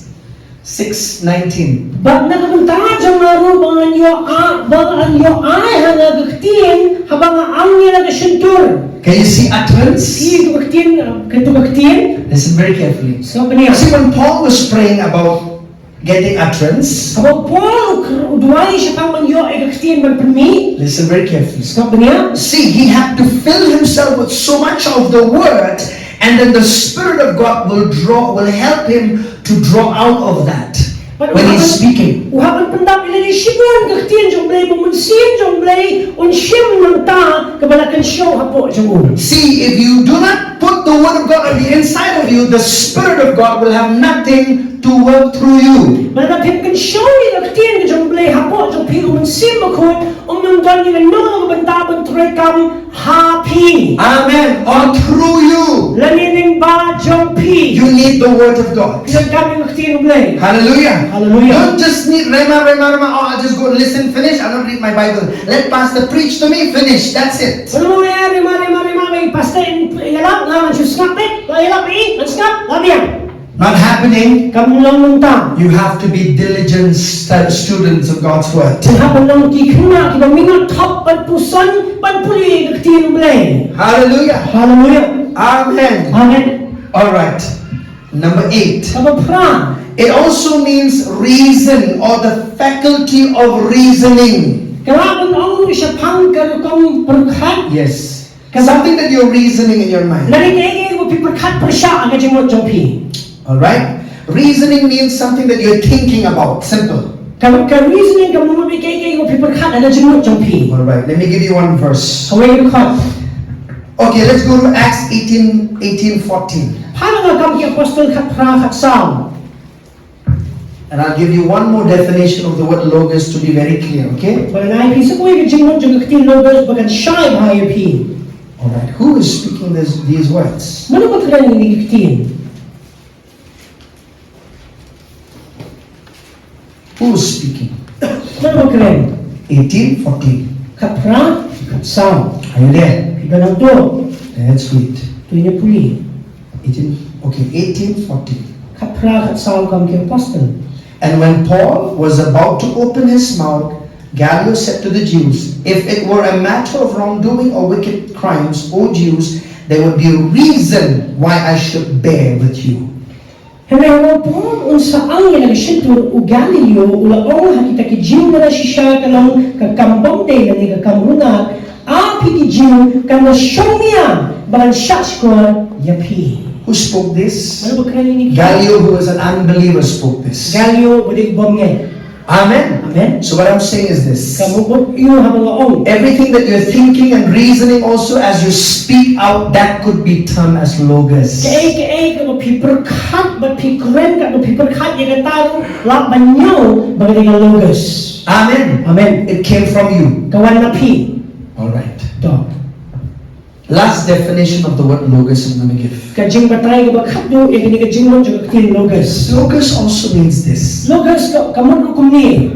Six nineteen. Bad na ka bynta jong nga ruh ba ngan ïoh a, ba ngan ïoh ai ha nga ka ktien haba nga ang ïa la ka shyntur. Can you see utterance? Ïa katu ka ktien, katu ka ktien. Listen very carefully. Sngap bniah. See, when Paul was praying about getting utterance, haba u Paul u duwai shaphang ban ïoh ïa ka ktien ban pynmih. Listen very carefully. Sngap bniah. See, he had to fill himself with so much of the word, and then the Spirit of God will draw, will help him to draw out of that when he's speaking. U hap ban pyndap ïa lade shibun ka ktien jong U Blei, ba u Mynsiem jong U Blei un shim na ka bynta kaba la kynshew hapoh jong u. See, if you do not put the word of God on the inside of you, the Spirit of God will have nothing to work through you. Bad lada phim kynshew ïa ka ktien ka jong U Blei hapoh jong phi, u Mynsiem Bakhuid um don ïa kano kano ka bynta ban treikam ha phi. Amen. Or through you. Lane lyngba jong phi. You need the word of God. Phi donkam ïa ka ktien U Blei. Hallelujah. Hallelujah. Don't just need rhema, rhema, rhema. Oh, I'll just go listen, finish. I'll not read my Bible. Let pastor preach to me, finish. That's it. Balei rhema, rhema, rhema, ba i pastor in ïalap, nga ngan shu sngap beit, la ïalap i, ngan sngap, la biang. Not happening. Kam long kumta. You have to be diligent stu-, students of God's word. Phi hap ban long ki khynnah kiba minot thok ban puson, ban pule ka ktien U Blei. Hallelujah. Hallelujah. Amen. Amen. All right. Number eight. Kaba phra. It also means reason or the faculty of reasoning. Ka lah ban ong ruh shaphang ka rukom pyrkhat. Yes. Ka something that you're reasoning in your mind. Lane kaei kaei ba phi pyrkhat pyrshah ha ka jingmut jong phi. All right? Reasoning means something that you're thinking about. Simple. Ka, ka reasoning ka mut ba kaei kaei ba phi pyrkhat ha ka jingmut jong phi. All right, let me give you one verse. Kawei ka dkhot. Okay, let's go to Acts eighteen, eighteen, fourteen. Phah na Kam ki Apostol khatphra khatsaw. And I'll give you one more definition of the word logos to be very clear, okay? Bad ngan ai phi sa kawei ka jingmut jong ka ktien logos ba kan shai bha ïa phi. All right, who is speaking this, these words? Mano ba kren ïa kine ki ktien? Who's speaking? Mano ba kren? Eighteen fourteen. Khatphra khatsaw. Are you there? Phi don hangto? That's good. To ngin ïa pule. Eighteen, okay, eighteen fourteen. Khatphra khatsaw Kam ki Apostol. And when Paul was about to open his mouth, Gallio said to the Jews, "If it were a matter of wrongdoing or wicked crimes, O Jews, there would be a reason why I should bear with you." Hynrei haba u Paul un sa ang ïa la ka shyntur, u Gallio u la ong ha kita ki Jiw, lada shisha ka long ka kam bymdei lane ka kam runar, ah phi ki Jiw, kan da shong ïa ba ngan shahshkor ïa phi. Who spoke this? Mano ba kren ïa kine ki? Gallio, who was an unbeliever, spoke this. Gallio, ba dei u bymngeit. Amen. Amen. So what I'm saying is this. Ka mut ba ïoh haba nga ong. Everything that you're thinking and reasoning also as you speak out, that could be termed as logos. Kaei kaei kaba phi pyrkhat bad phi kren, kaba phi pyrkhat ïa kata ruh lah ban ïoh ba ka dei ka logos. Amen. Amen. It came from you. Ka wan na phi. All right. To. Last definition of the word logos I'm going to give. Ka jingbatai kaba khatduh ïa kane ka jingmut jong ka ktien logos. Logos also means this. Logos ka, ka mut ruh kumne.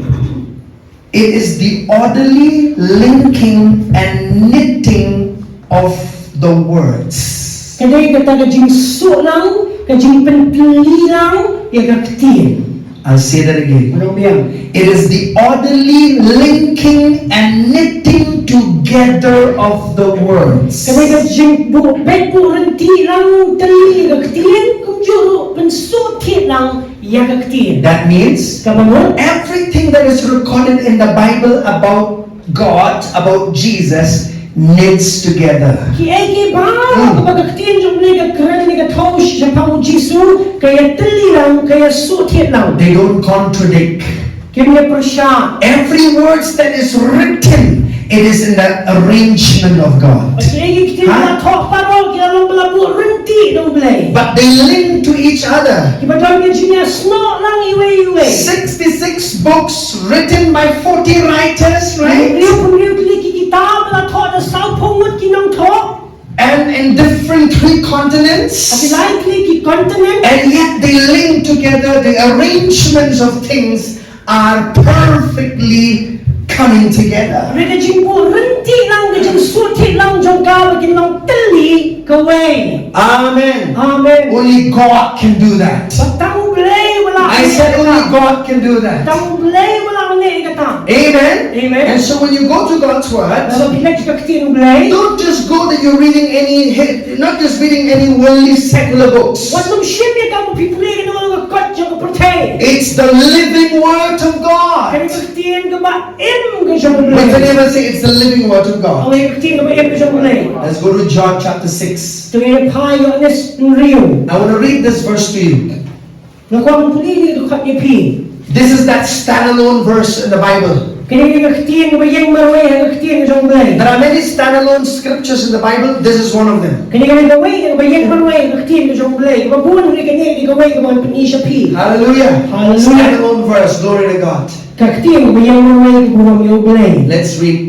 It is the orderly linking and knitting of the words. Ka dei kata ka jingsuh lang, ka jingpyntylli lang ïa ka ktien. I'll say that again. Ngan ong biang. It is the orderly linking and knitting together of the words. Ka dei ka jingbuh beit buh ryntih lang tylli ïa ka ktien, kumjuh ruh pynsuh thied lang ïa ka ktien. That means, kaba mut, everything that is recorded in the Bible about God, about Jesus, knits together. Kiei kiei baroh, hmm, kaba ka ktien jong U Blei ka kren ne ka thoh shaphang U Jisu, ka ïatylli lang, ka ïasuhthied lang. They don't contradict. Kim ïapyrshah. Every words that is written, it is in the arrangement of God. Kiei kiei ki ktien, ha, ba la thoh baroh ki la long ba la buh ryntih da U Blei. But they link to each other. Kiba don ka jingïasnoh lang iwei iwei. Sixty-six books written by forty writers, right? Hynriew phew hynriew tylli ki kitab ba la thoh da sawphew ngut ki nongthoh. And in different three continents. Ha ki lai tylli ki continent. And yet they link together, the arrangements of things are perfectly coming together. Hynrei ka jingbuh ryntih lang, ka jingsuhthied lang jong ka ba kin long tylli kawei. Amen. Amen. Only God can do that. Tang U Blei u la. I said only God can do that. Tang U Blei u la leh kata. Amen. Amen. And so when you go to God's word, haba phi leit sha ka ktien U Blei, don't just go that you're reading any, not just reading any worldly secular books. Wat nym shim ïa ka ba phi pule ïa kano kano ka kot jong ka pyrthei. It's the living word of God. Ka dei ka ktien kaba im ka jong U Blei. Look at your neighbor and say, "It's the living word of God." Ong ïa ka ktien kaba im ka jong U Blei. Let's go to John chapter six. To ngin ïa phai Ïoannis hynriew. I want to read this verse to you. Nga kwah ban pule ïa kane ka dkhot ïa phi. This is that standalone verse in the Bible. Kane ka ktien kaba ïeng marwei ha ka ktien ka jong U Blei. There are many standalone scriptures in the Bible. This is one of them. Kane ka dei kawei kaba ïeng marwei ha ka ktien ka jong U Blei. Kaba bun, hynrei kane ka dei kawei kaba ngan pyni sha phi. Hallelujah. Hallelujah. Standalone verse. Glory to God. Ka ktien kaba ïeng marwei kaba burom ïa U Blei. Let's read.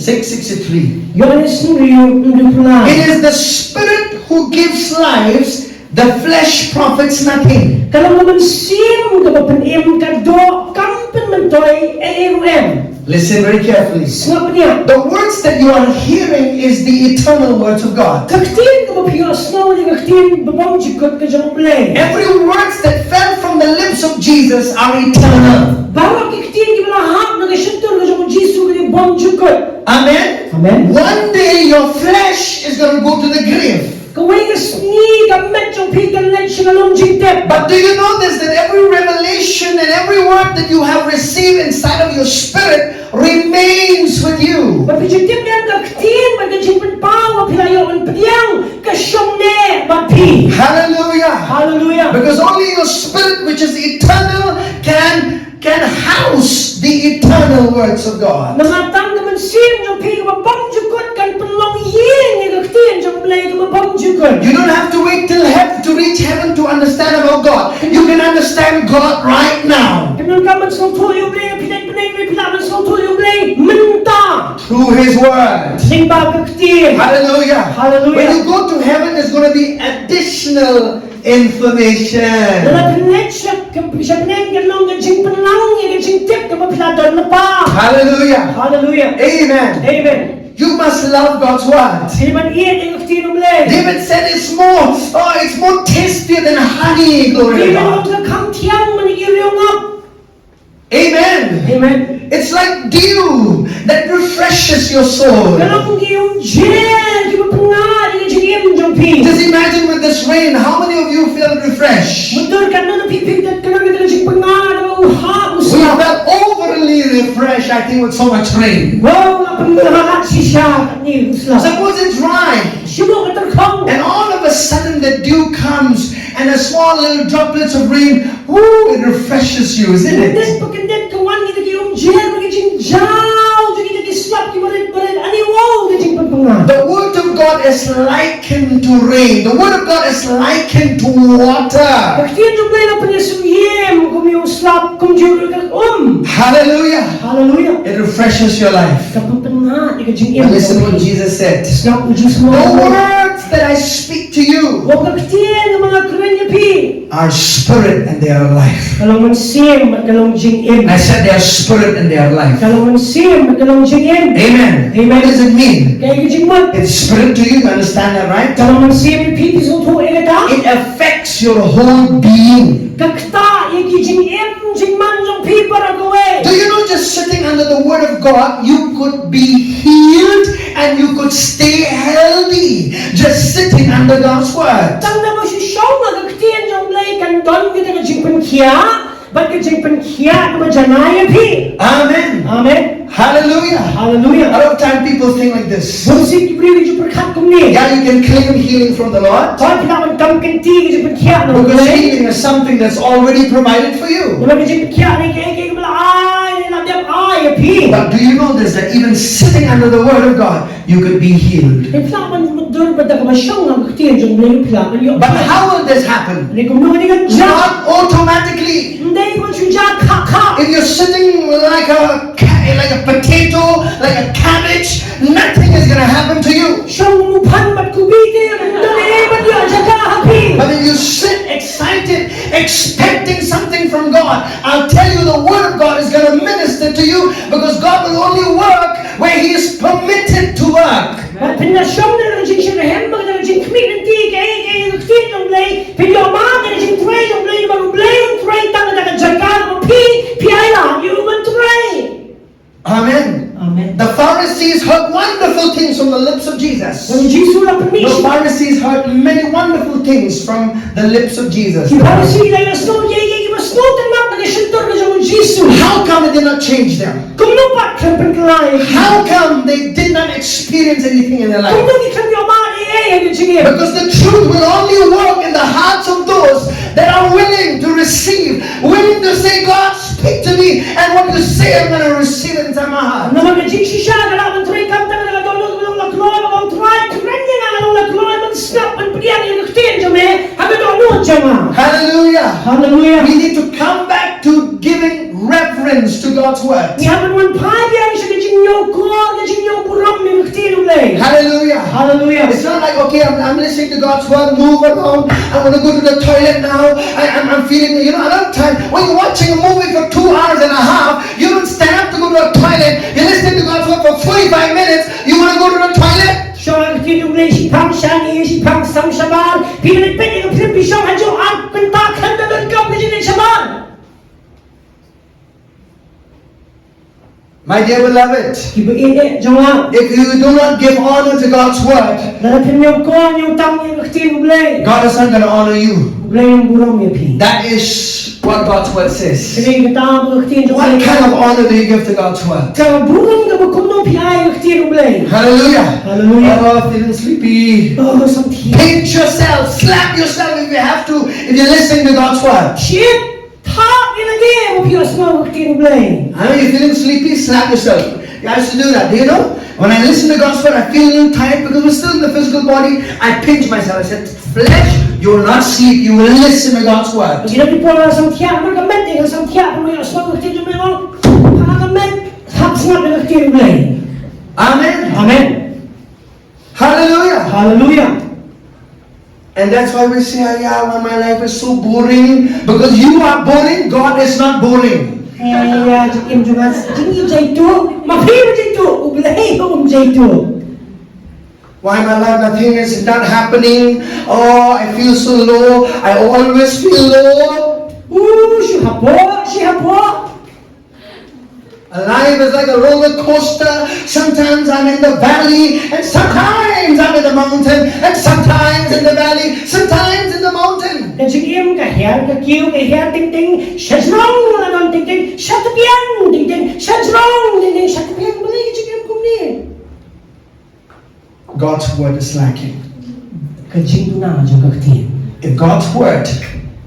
Six sixty-three. Ïoannis hynriew, hynriewphew lai. It is the Spirit who gives lives, the flesh profits nothing. Ka long ka mynsiem kaba pynim, ka doh kam pynmyntoi ei ei ruh em. Listen very carefully. Sngap bniah. The words that you are hearing is the eternal words of God. Ka ktien kaba phi ïohsngew ka dei ka ktien babymjukut ka jong U Blei. Every words that fell from the lips of Jesus are eternal. Baroh ki ktien kiba la hap na ka shyntur ka jong U Jisu ka dei bymjukut. Amen. Amen. One day your flesh is going to go to the grave. Kawei ka sngi ka met jong phi kan leit sha ka lum jingtep. But do you know this, that every revelation and every word that you have received inside of your spirit remains Ba phi ju tip ïa ka ktien bad ka jingpynpaw ba phi la ïoh ban pdiang ka shong ne bad phi. Hallelujah. Hallelujah. Because only your spirit, which is eternal, can can house the eternal words of God. Namar tang ka mynsiem jong phi kaba bymjukut kan pynlong ïing ïa ka ktien jong U Blei kaba bymjukut. You don't have to wait till heaven to reach heaven to understand about God. You can understand God right now. Phi donkam ban sngewthuh ïa U Blei, phi dei bneng, phi lah ban sngewthuh ïa U Blei mynta. Through his word. Lyngba ka ktien. Hallelujah. Hallelujah. When you go to heaven, there's going to be additional information. Lada phi leit sha, sha bneng kan long ka jingpynlang ïa ka jingtip kaba phi la don lypa. Hallelujah. Hallelujah. Amen. Amen. You must love God's word. Phi dei ban ïeit ïa ka ktien U Blei. David said, "It's more, oh, it's more tastier than honey." Glory to God. Phi dei ban ong ka kham thiang man ïa ki riewngap. Amen. Amen. It's like dew that refreshes your soul. Ka long ki umjer kiba pyngngad ïa ka jingim jong phi. Just imagine with this rain, how many of you feel refreshed? Mynta katno na phi phi ka, ka long ka jingpyngngad, u hap, u slap. We felt overly refreshed, I think, with so much rain. Wow, la pynlait shisha katne u slap. Suppose it's dry. Shu ka tyrkhong. And all of a sudden the dew comes and a small little droplets of rain, ooh, it refreshes you, isn't it? Kyndit pa kyndit ka wan kita ki umjer, kita ki jingjaw, kita ki slap kiba rit ba rit, ani wow ka jingpynpyngngad. The word of God is likened to rain. The word of God is likened to water. Ka ktien jong U Blei la pynïasyiem kum ïa u slap, kum ïa u ka um. Hallelujah. Hallelujah. It refreshes your life. Ka pynpyngngad ïa ka jingim. Now listen what Jesus said. Sngap u Jisu. The words that I speak to you Wat ka ktien kaba nga kren ïa phi are spirit and they are life. Ka long mynsiem bad ka long jingim. I said they are spirit and they are life. Ka long mynsiem bad ka long jingim. Amen. Amen. What does it mean? Kaei ka jingmut? It's spirit to you, you understand that, right? Ka long mynsiem ïa phi, phi sngewthuh ïa kata? It affects your whole being. Ka ktah ïa ki jingim jingman jong phi baroh kawei. Do you know, just sitting under the word of God, you could be healed and you could stay healthy just sitting under God's word. Tang da ba shu shong ha ka ktien jong U Blei kan don kita ka jingpynkhiah, bad ka jingpynkhiah kaba janai ïa phi. Amen. Amen. Hallelujah. Hallelujah. A lot of time people think like this. Bun sien ki briew ki ju pyrkhat kumne. Yeah, you can claim healing from the Lord. Hooid, phi lah ban kam kynti ka jingpynkhiah na U Blei. Because healing is something that's already provided for you. Namar ka jingpynkhiah ne kaei kaei kaba la ai, ne la dep ai ïa phi. But do you know this, that even sitting under the word of God, you could be healed? Phi lah ban mutdur bad da kaba shong ha ka ktien jong U Blei phi lah ban ïoh. But how will this happen? Hynrei kumno kane kan jia? Not automatically. Ym dei ba shu jia khap khap. If you're sitting like a ca-, like a potato, like a cabbage, nothing is gonna happen to you. Shong kum u phan bad kubi te, ym don ei ei ban ïoh jaka ha phi. But if you sit excited, expecting something from God, I'll tell you, the word of God is gonna minister to you, because God will only work where he is permitted to work. Bad phin da shong da ka jingshitrhem bad ka jingkhmih lynti kaei kaei ka ktien jong U Blei, phin ïoh ma ka jingtrei jong U Blei, bad U Blei un trei tang da ka jaka kaba phi, phi ailad ïa u ban trei. Amen. Amen. The Pharisees heard wonderful things from the lips of Jesus. Bad u Jisu u la pynmih. The Pharisees heard many wonderful things from the lips of Jesus. Ki Pharisi ki la ïohsngew ïa kiei kiei kiba sngewtynnat na ka shyntur ka jong u Jisu. How come it did not change them? Kumno pat khlem pynkylla ïa ki? How come they did not experience anything in their life? Kumno ki khlem ïoh ma ei ei ha ka jingim? Because the truth will only work in the hearts of those that are willing to receive, willing to say, "God, speak to me, and what you say, I'm gonna receive it inside my heart." Namar ka jingshisha ka lah ban treikam tang da ka dohnud kaba long la kloi, ba U Trai kren ïa nga, ka long la kloi ban sngap, ban pdiang ïa ka ktien jong me ha ka dohnud jong nga. Hallelujah. Hallelujah. We need to come back to giving reverence to God's word. Ngi hap ban wan phai biang sha ka jingñiewkor, ka jingñiewburom ïa ka ktien U Blei. Hallelujah. Hallelujah. It's not like, "Okay, I'm, I'm listening to God's word, move along. I wanna go to the toilet now. I, I'm, I'm feeling," you know, a lot of time when you're watching a movie for two hours and a half, you don't stand up to go to a toilet. You're listening to God's word for forty-five minutes. You wanna go to the toilet? Shong ha ka ktien U Blei shiphang shane, shiphang sam shabar. Phi leit peit ïa ka film, phi shong hajuh ar kynta khyndai, donkam ka jingleit shabar. My dear beloved, kiba ïeit jong nga, if you do not give honor to God's word, lada phim ñiewkor ñiewtang ïa ka ktien U Blei, God is not gonna honor you. U Blei um burom ïa phi. That is What God's word says. Kane ka tang ka ktien jong U Blei. What kind of honor do you give to God's word? Ka burom kaba kumno phi ai ka ktien U Blei. Hallelujah. Hallelujah. Oh, feeling sleepy. Oh, samthiah. Pinch yourself, slap yourself if you have to, if you're listening to God's word. Shit. Thap ïa lade ba phi ïohsngew ka ktien U Blei. I mean, you're feeling sleepy, slap yourself. You have to do that. Do you know? When I listen to God's word, I feel a little tired because we're still in the physical body. I pinch myself. I said, "Flesh, you will not sleep. You will listen to God's word." Ki don ki por ba samthiah, namar ka met, ka samthiah, ba ïohsngew ka ktien U Blei, ha ka met, hap sngap ïa ka ktien U Blei. Amen. Amen. Hallelujah. Hallelujah. And that's why we say, "Ah, yeah, why my life is so boring." Because you are boring, God is not boring. Eh, ïa jingim jong nga, jingim jaituh, ma phi ba jaituh, U Blei um jaituh. Why my life, nothing is not happening. Oh, I feel so low. I always feel low. Ooh, shu hapoh, shu hapoh. A life is like a roller coaster. Sometimes I'm in the valley, and sometimes I'm in the mountain, and sometimes in the valley, sometimes in the mountain. Ka jingim ka her ka kiew, ka her teng teng, sha jrong la don teng teng, sha tbiang teng teng, sha jrong teng teng, sha tbiang, balei ka jingim kumne? God's word is lacking. Ka jingduna jong ka ktien. If God's word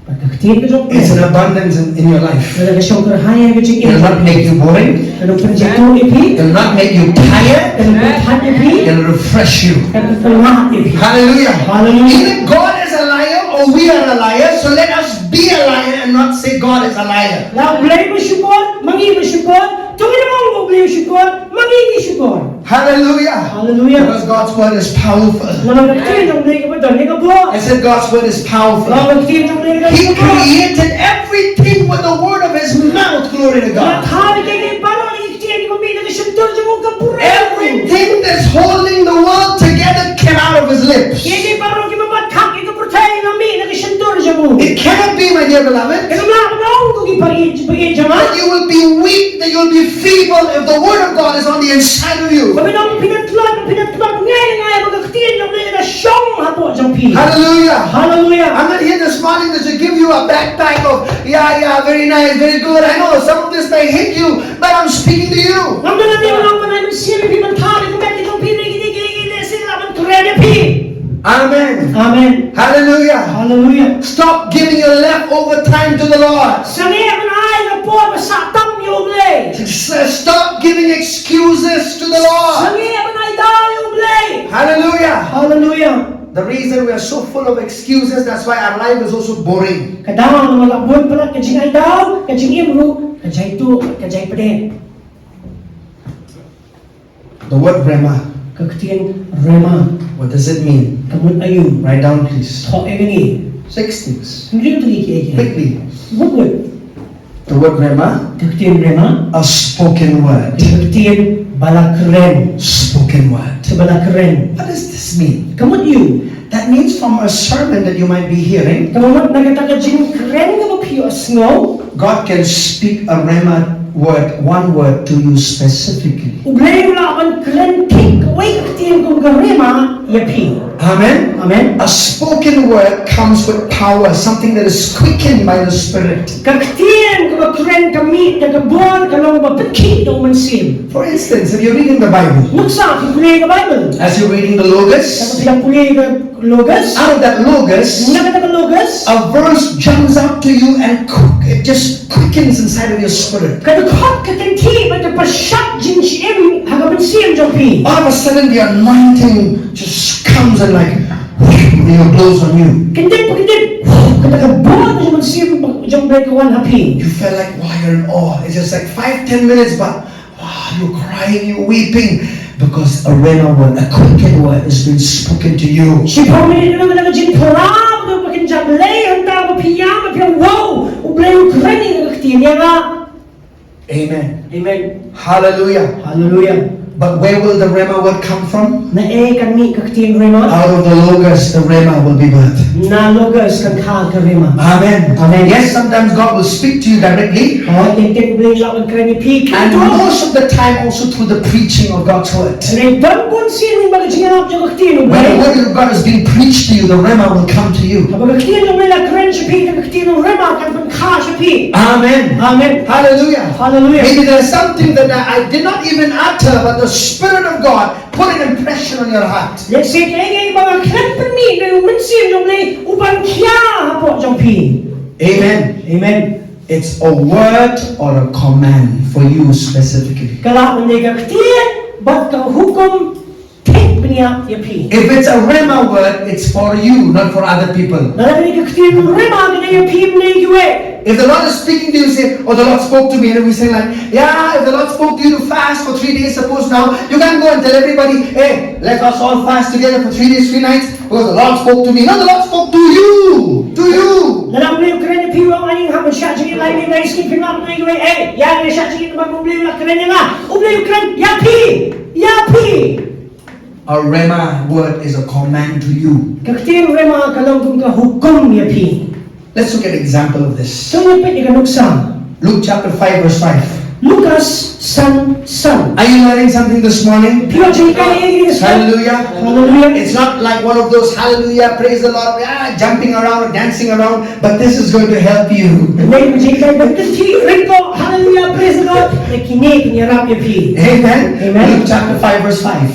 Bad ka ktien ka jong U Blei is in abundance in, in your life, lada ka shong kyrhai ha ka jingim, it will not make you boring. Kan ym pynjaituh ïa phi. It will not make you tired. Kan ym pynthait ïa phi. It will refresh you. Kan ym pynlait ïa phi. Hallelujah. Hallelujah. Either God is a liar or we are a liar. So let us be a liar and not say God is a liar. La U Blei ba shukor, ma ngi ba shukor, to ngin ong ba U Blei u shukor, ma ngi ngi shukor. Hallelujah. Hallelujah. Because God's word is powerful. Namar ka ktien jong U Blei kaba don ïa ka bor. I said God's word is powerful. Namar ka ktien jong U Blei ka don ïa ka bor. He created everything with the word of his mouth. Glory to God. La thaw ïa kiei kiei baroh da ka ktien kaba mih na ka shyntur jong u, ka burom. Everything that's holding the world together came out of his lips. Kiei kiei baroh kiba bat khap ïa ka pyrthei la mih na ka shyntur jong u. It cannot be, my dear beloved, Kan ym lah ban ong, ko ki para ïeit, para ïeit jong nga, that you will be weak, that you will be feeble if the word of God is on the inside of you. Ba phin ong phin da tlot, phin da tlot ngai ngai ba ka ktien jong U Blei ka shong hapoh jong phi. Hallelujah. Hallelujah. I'm not here this morning to give you a backpack of, "Yeah, yeah, very nice, very good." I know some of this may hit you, but I'm speaking to you. Ngam don lade ban ong, ban ai mynsiem ïa phi, ban thaw ïa ka met ka jong phi, ïa kine kiei kiei lehse ki lah ban kren ïa phi. Amen. Amen. Hallelujah. Hallelujah. Stop giving your leftover time to the Lord. Sangeh ban ai ka por ba sah tam ïa U Blei. S-, stop giving excuses to the Lord. Sangeh ban ai daw ïa U Blei. Hallelujah. Hallelujah. The reason we are so full of excuses, that's why our life is also boring. Ka daw namar la bun palat ka jingai daw, ka jingim ruh ka jaituh, ka jaipdeng. The word rhema. Ka ktien rhema. What does it mean? Ka mut aïu? Write down, please. Thoh ïa kane. Six things. Hynriew tylli kiei kiei. Quickly. Wut wut. The word rhema. Ka ktien rhema. A spoken word. Ka ktien ba la kren. Spoken word. Ka ba la kren. What does this mean? Ka mut aïu? That means from a sermon that you might be hearing, ka mut na kata ka jingkren kaba phi ïohsngew. God can speak a rhema word, one word to you specifically. U Blei u lah ban kren thik kawei ka ktien kum ka rhema ïa phi. Amen. Amen. A spoken word comes with power, something that is quickened by the Spirit. Ka ktien kaba kren ka mih da ka bor, ka long ba pynkhih da U Mynsiem. For instance, if you're reading the Bible, Nuksa, phi pule ka Bible. As you're reading the Logos, Ka phi pule ka Logos. Out of that Logos, Na kata ka Logos. A verse jumps out to you and quick, it just quickens inside of your spirit. Ka dkhot ka kynthih bad ka pyrshah jingshim ha ka mynsiem jong phi. All of a sudden, the anointing just comes and, like, you know, blows on you. Kyndit pa kyndit, kata ka bor ka jong mynsiem jong U Blei ka wan ha phi. You feel like, wow, you're in awe. It's just like five, ten minutes, but wow, you're crying, you're weeping, because a rhema word, a quickened word has been spoken to you. Shiphew minit na kata ka jingthra, ba ka kynja Blei hangta ba phi ïam, ba phi ong, wow, U Blei u kren ïa ka ktien ïa nga. Amen. Amen. Hallelujah. Hallelujah. But where will the rhema word come from? Na ei kan mih ka ktien rhema? Out of the Logos, the rhema will be birthed. Na Logos kan kha ka rhema. Amen. Amen. Yes, sometimes God will speak to you directly. Hooid, teng teng U Blei u lah ban kren ïa phi. And most of the time also through the preaching of God's word. Hynrei don bun sien lyngba ka jingïalap jong ka ktien U Blei. When the word of God is being preached to you, the rhema will come to you. Haba ka ktien U Blei la kren sha phi, ka ktien rhema kan pynkha Amen. Amen. Hallelujah. Hallelujah. Maybe there's something that I, I did not even utter, but the Spirit of God put an impression on your heart. Lehse kaei kaei ba nga khlem pynmih, hynrei u Mynsiem jong U Blei u ban khia hapoh jong phi. Amen. Amen. It's a word or a command for you specifically. Ka lah ban dei ka ktien bad ka hukum thik bniah ïa phi. If it's a rhema word, it's for you, not for other people. Lada ka dei ka ktien rhema, ka dei ïa phi, ym dei ïa kiwei. If the Lord is speaking to you, say, "Oh, the Lord spoke to me," and we say like, "Yeah, if the Lord spoke to you to fast for three days, suppose now, you can't go and tell everybody, 'Hey, let us all fast together for three days, three nights, because the Lord spoke to me.'" No, the Lord spoke to you, to you. Lada U Blei u kren ïa phi, u ong, "Ai, hap ban shah jingim lai miet lai sngi, phim lah ban ong ïa kiwei, 'Ei, ïa, ïa shah jingim, namar U Blei u la kren ïa nga.'" U Blei u kren ïa phi, ïa phi. A rhema word is a command to you. Ka ktien rhema ka long kum ka hukum ïa phi. Let's look at an example of this. To ngin peit ïa ka nuksa. Luke chapter five, verse five. Lukas san, san. Are you learning something this morning? Phi ïoh jinghikai ïa kane ka sngi? Hallelujah. Hallelujah. It's not like one of those hallelujah, praise the Lord, yeah, jumping around, dancing around, but this is going to help you. Ym dei jinghikai ba kynthih ryngkoh, hallelujah, praise the Lord. Te kine kin ïarap ïa phi. Amen. Amen. Luke chapter five, verse five.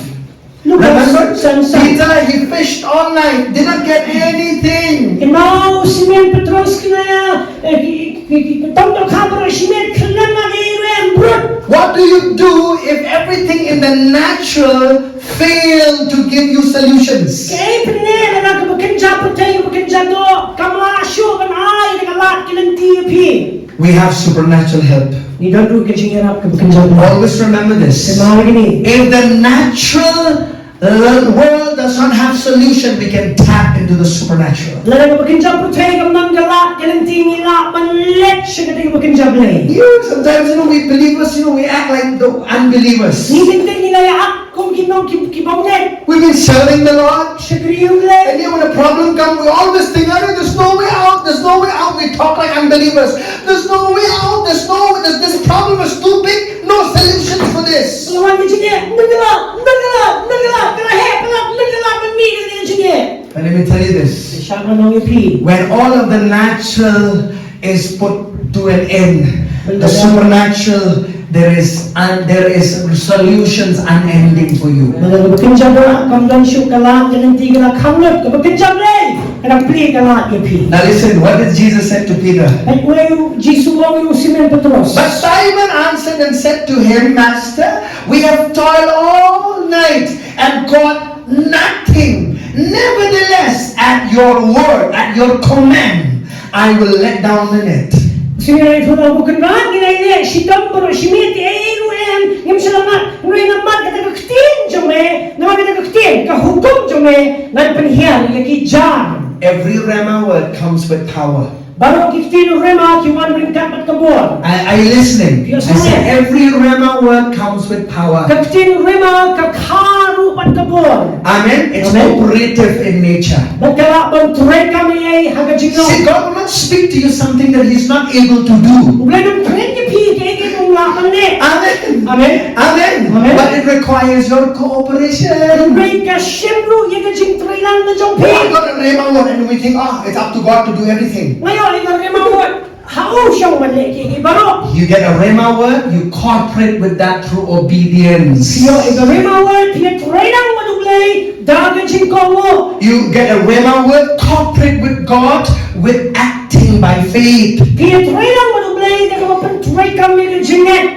Lukas, remember? San, san. Peter, he fished all night, did not get anything. Kynmaw, u Simon Petros kane, eh, ki, ki, ki, ki tong dohkha baroh shimet, khlem ïa ka ei ruh em brut. What do you do if everything in the natural fail to give you solutions? Kaei pynne lada kaba kynja pyrthei, kaba kynja doh kam lah shuh ban ai da ka lad ka lynti ïa phi? We have supernatural help. Ngi don ruh ka jingïarap kaba kynja. Always remember this. Kynmaw ïa kane. If the natural world does not have solution, we can tap into the supernatural. Lada kaba kynja pyrthei kam don ka lad ka lynti, ngi lah ban leit sha kata kaba kynja Blei. You know, sometimes, you know, we believers, you know, we act like the unbelievers. Ngi teng teng ngi la ïa kum ki nong ki, ki bym ngeit. We've been serving the Lord. Shakri U Blei. And yet when a problem comes, we always think, "Arey, there's no way out, there's no way out." We talk like unbelievers. "There's no way out, there's no, this, this problem is too big, no solution for this." Ka la wan ka jingeh, nang la, nang la, nang la, ka la heh, ka la, nang la, ban mih ka jingeh. But let me tell you this. Shah ban ong ïa phi. When all of the natural is put to an end, the supernatural, there is, and there is solutions unending for you. Ba la kaba kynja ba kam don shuh ka lad ka lynti, ka la kham lut, kaba kynja Blei ka la plie ka lad ïa phi. Now listen, what did Jesus said to Peter? Peit wei u Jisu u ong ïa u Simon Petros. But Simon answered and said to him, "Master, we have toiled all night and caught nothing. Nevertheless, at your word, at your command, I will let down the net." Sngewbha ïa u Kynrad, ngi la ïaleh shitom baroh shi miet, ei ei ruh em ngim shym la mad, hynrei namar kata ka ktien jong me, namar kata ka ktien, ka hukum jong me, ngan pynhiar ïa ki jar. Every rhema word comes with power. Baroh ki ktien rhema ki wan ryngkat bad ka bor. Are, are you listening? Yes, sir. I said every rhema word comes with power. Ka ktien rhema ka kha ruh bad ka bor. Amen. It's operative in nature. Bad ka lah ban treikam ei ei ha ka jinglong. See, God will not speak to you something that He's not able to do. U Blei um kren ïa phi kaei kaei ba um lah ban leh. Amen. Amen. Amen. Amen. But it requires your cooperation. Hynrei ka shem ruh ïa ka jingtreilang na jong phi. Oh, I got a rhema word and we think, "Ah, it's up to God to do everything." Nga ïoh ïa ka rhema word. Ha u shong ban leh kiei kiei baroh. You get a rhema word, you cooperate with that through obedience. Phi ïoh ïa ka rhema word, phi ïatreilang bad U Blei da ka jingkohnguh. You get a rhema word, cooperate with God with acting by faith. Phi ïatreilang bad U Blei da kaba pyntreikam ïa ka jingngeit.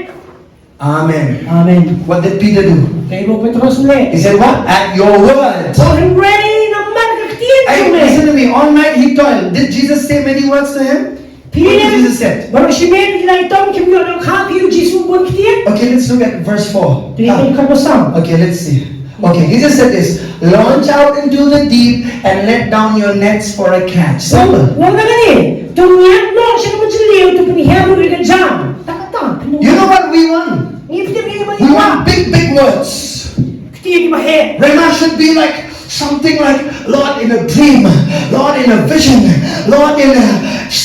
Amen. Amen. What did Peter do? Kaei ba u Petros u leh? He said, "What? At your word." Oh, hynrei namar ka ktien jong me. Hey, listen to me. All night he toiled. Did Jesus say many words to him? What did Jesus said? Baroh shi miet ki la ïatom, kim ïoh dohkha, phi ïohi u Jisu u bun ktien? Okay, let's look at verse four. To ngin peit kat ba san. Okay, let's see. Okay, he just said this, "Launch out into the deep and let down your nets for a catch." Simple. Ong kane, to ngiat noh sha kaba jylliew, to pynhiar ruh ïa ka jar. Tang tang. You know what we want? Ngi pynhiar ruh ïa ka jar. We want big, big words. Ktien kiba heh. Rhema should be like something like, "Lord, in a dream, Lord, in a vision, Lord, in a,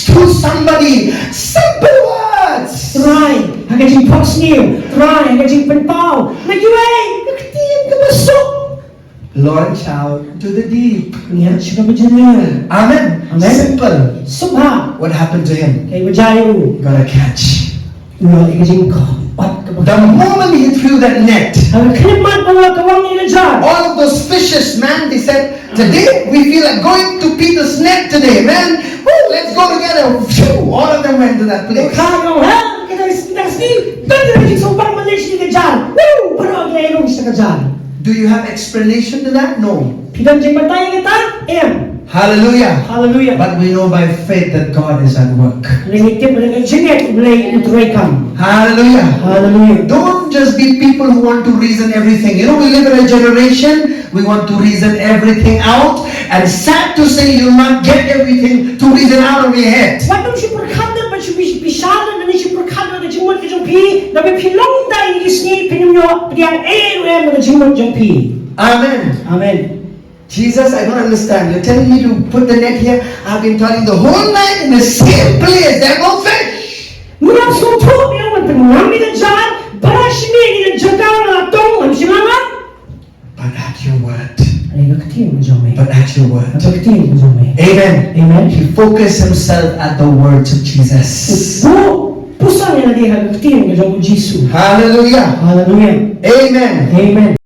through somebody." Simple words. Trai ha ka jingphohsniew, trai ha ka jingpynpaw. Na kiwei, ka ktien kaba suk. Launch out to the deep. Ngiat sha kaba jylliew. Amen. Amen. Simple. Sngewbha. What happened to him? Kaei ba jia ïa u? Got a catch. U ïoh ïa ka jingkhot kaba. The moment he threw that net, ha ka khyllipmat ba u la kawang ïa ka jar, all of those fishes, man, they said, "Today we feel like going to Peter's net today, man. Woo, let's go together." Phew, all of them went to that place. Ka ong, ha, ka dang sdang sdang, ka dang sdang sdang, bang, bang, leit sha ka jar. Woo, baroh ki la rung sha ka jar. Do you have explanation to that? No. Phi don jingbatai ïa kata? Em. Hallelujah. Hallelujah. But we know by faith that God is at work. Ngi tip ba da ka jingngeit U Blei u trei kam. Hallelujah. Hallelujah. Don't just be people who want to reason everything. You know, we live in a generation, we want to reason everything out. And sad to say, you'll not get everything to reason out of your head. Wat nym shu pyrkhat da, wat shu bi-, bishar da, nym shu pyrkhat da ka jingmut ka jong phi, da ba phi long da ïa ki sngi phin ym ïoh pdiang ei ruh em da ka jingmut jong phi. Amen. Amen. Jesus, I don't understand. You're telling me to put the net here. I've been toiling the whole night in the same place. There are no fish. Ngi ïa sngewthuh ïa u ban pynngam ïa ka jar, ba la shim ïa ka jaka ba la tong, ngam shym la ngam. But at your word. Hynrei ka ktien ka jong me. But at your word. Ka ktien ka jong me. Amen. Amen. He focused himself at the words of Jesus. U puson ïa lade ha ka ktien ka jong U Jisu. Hallelujah. Hallelujah. Amen. Amen.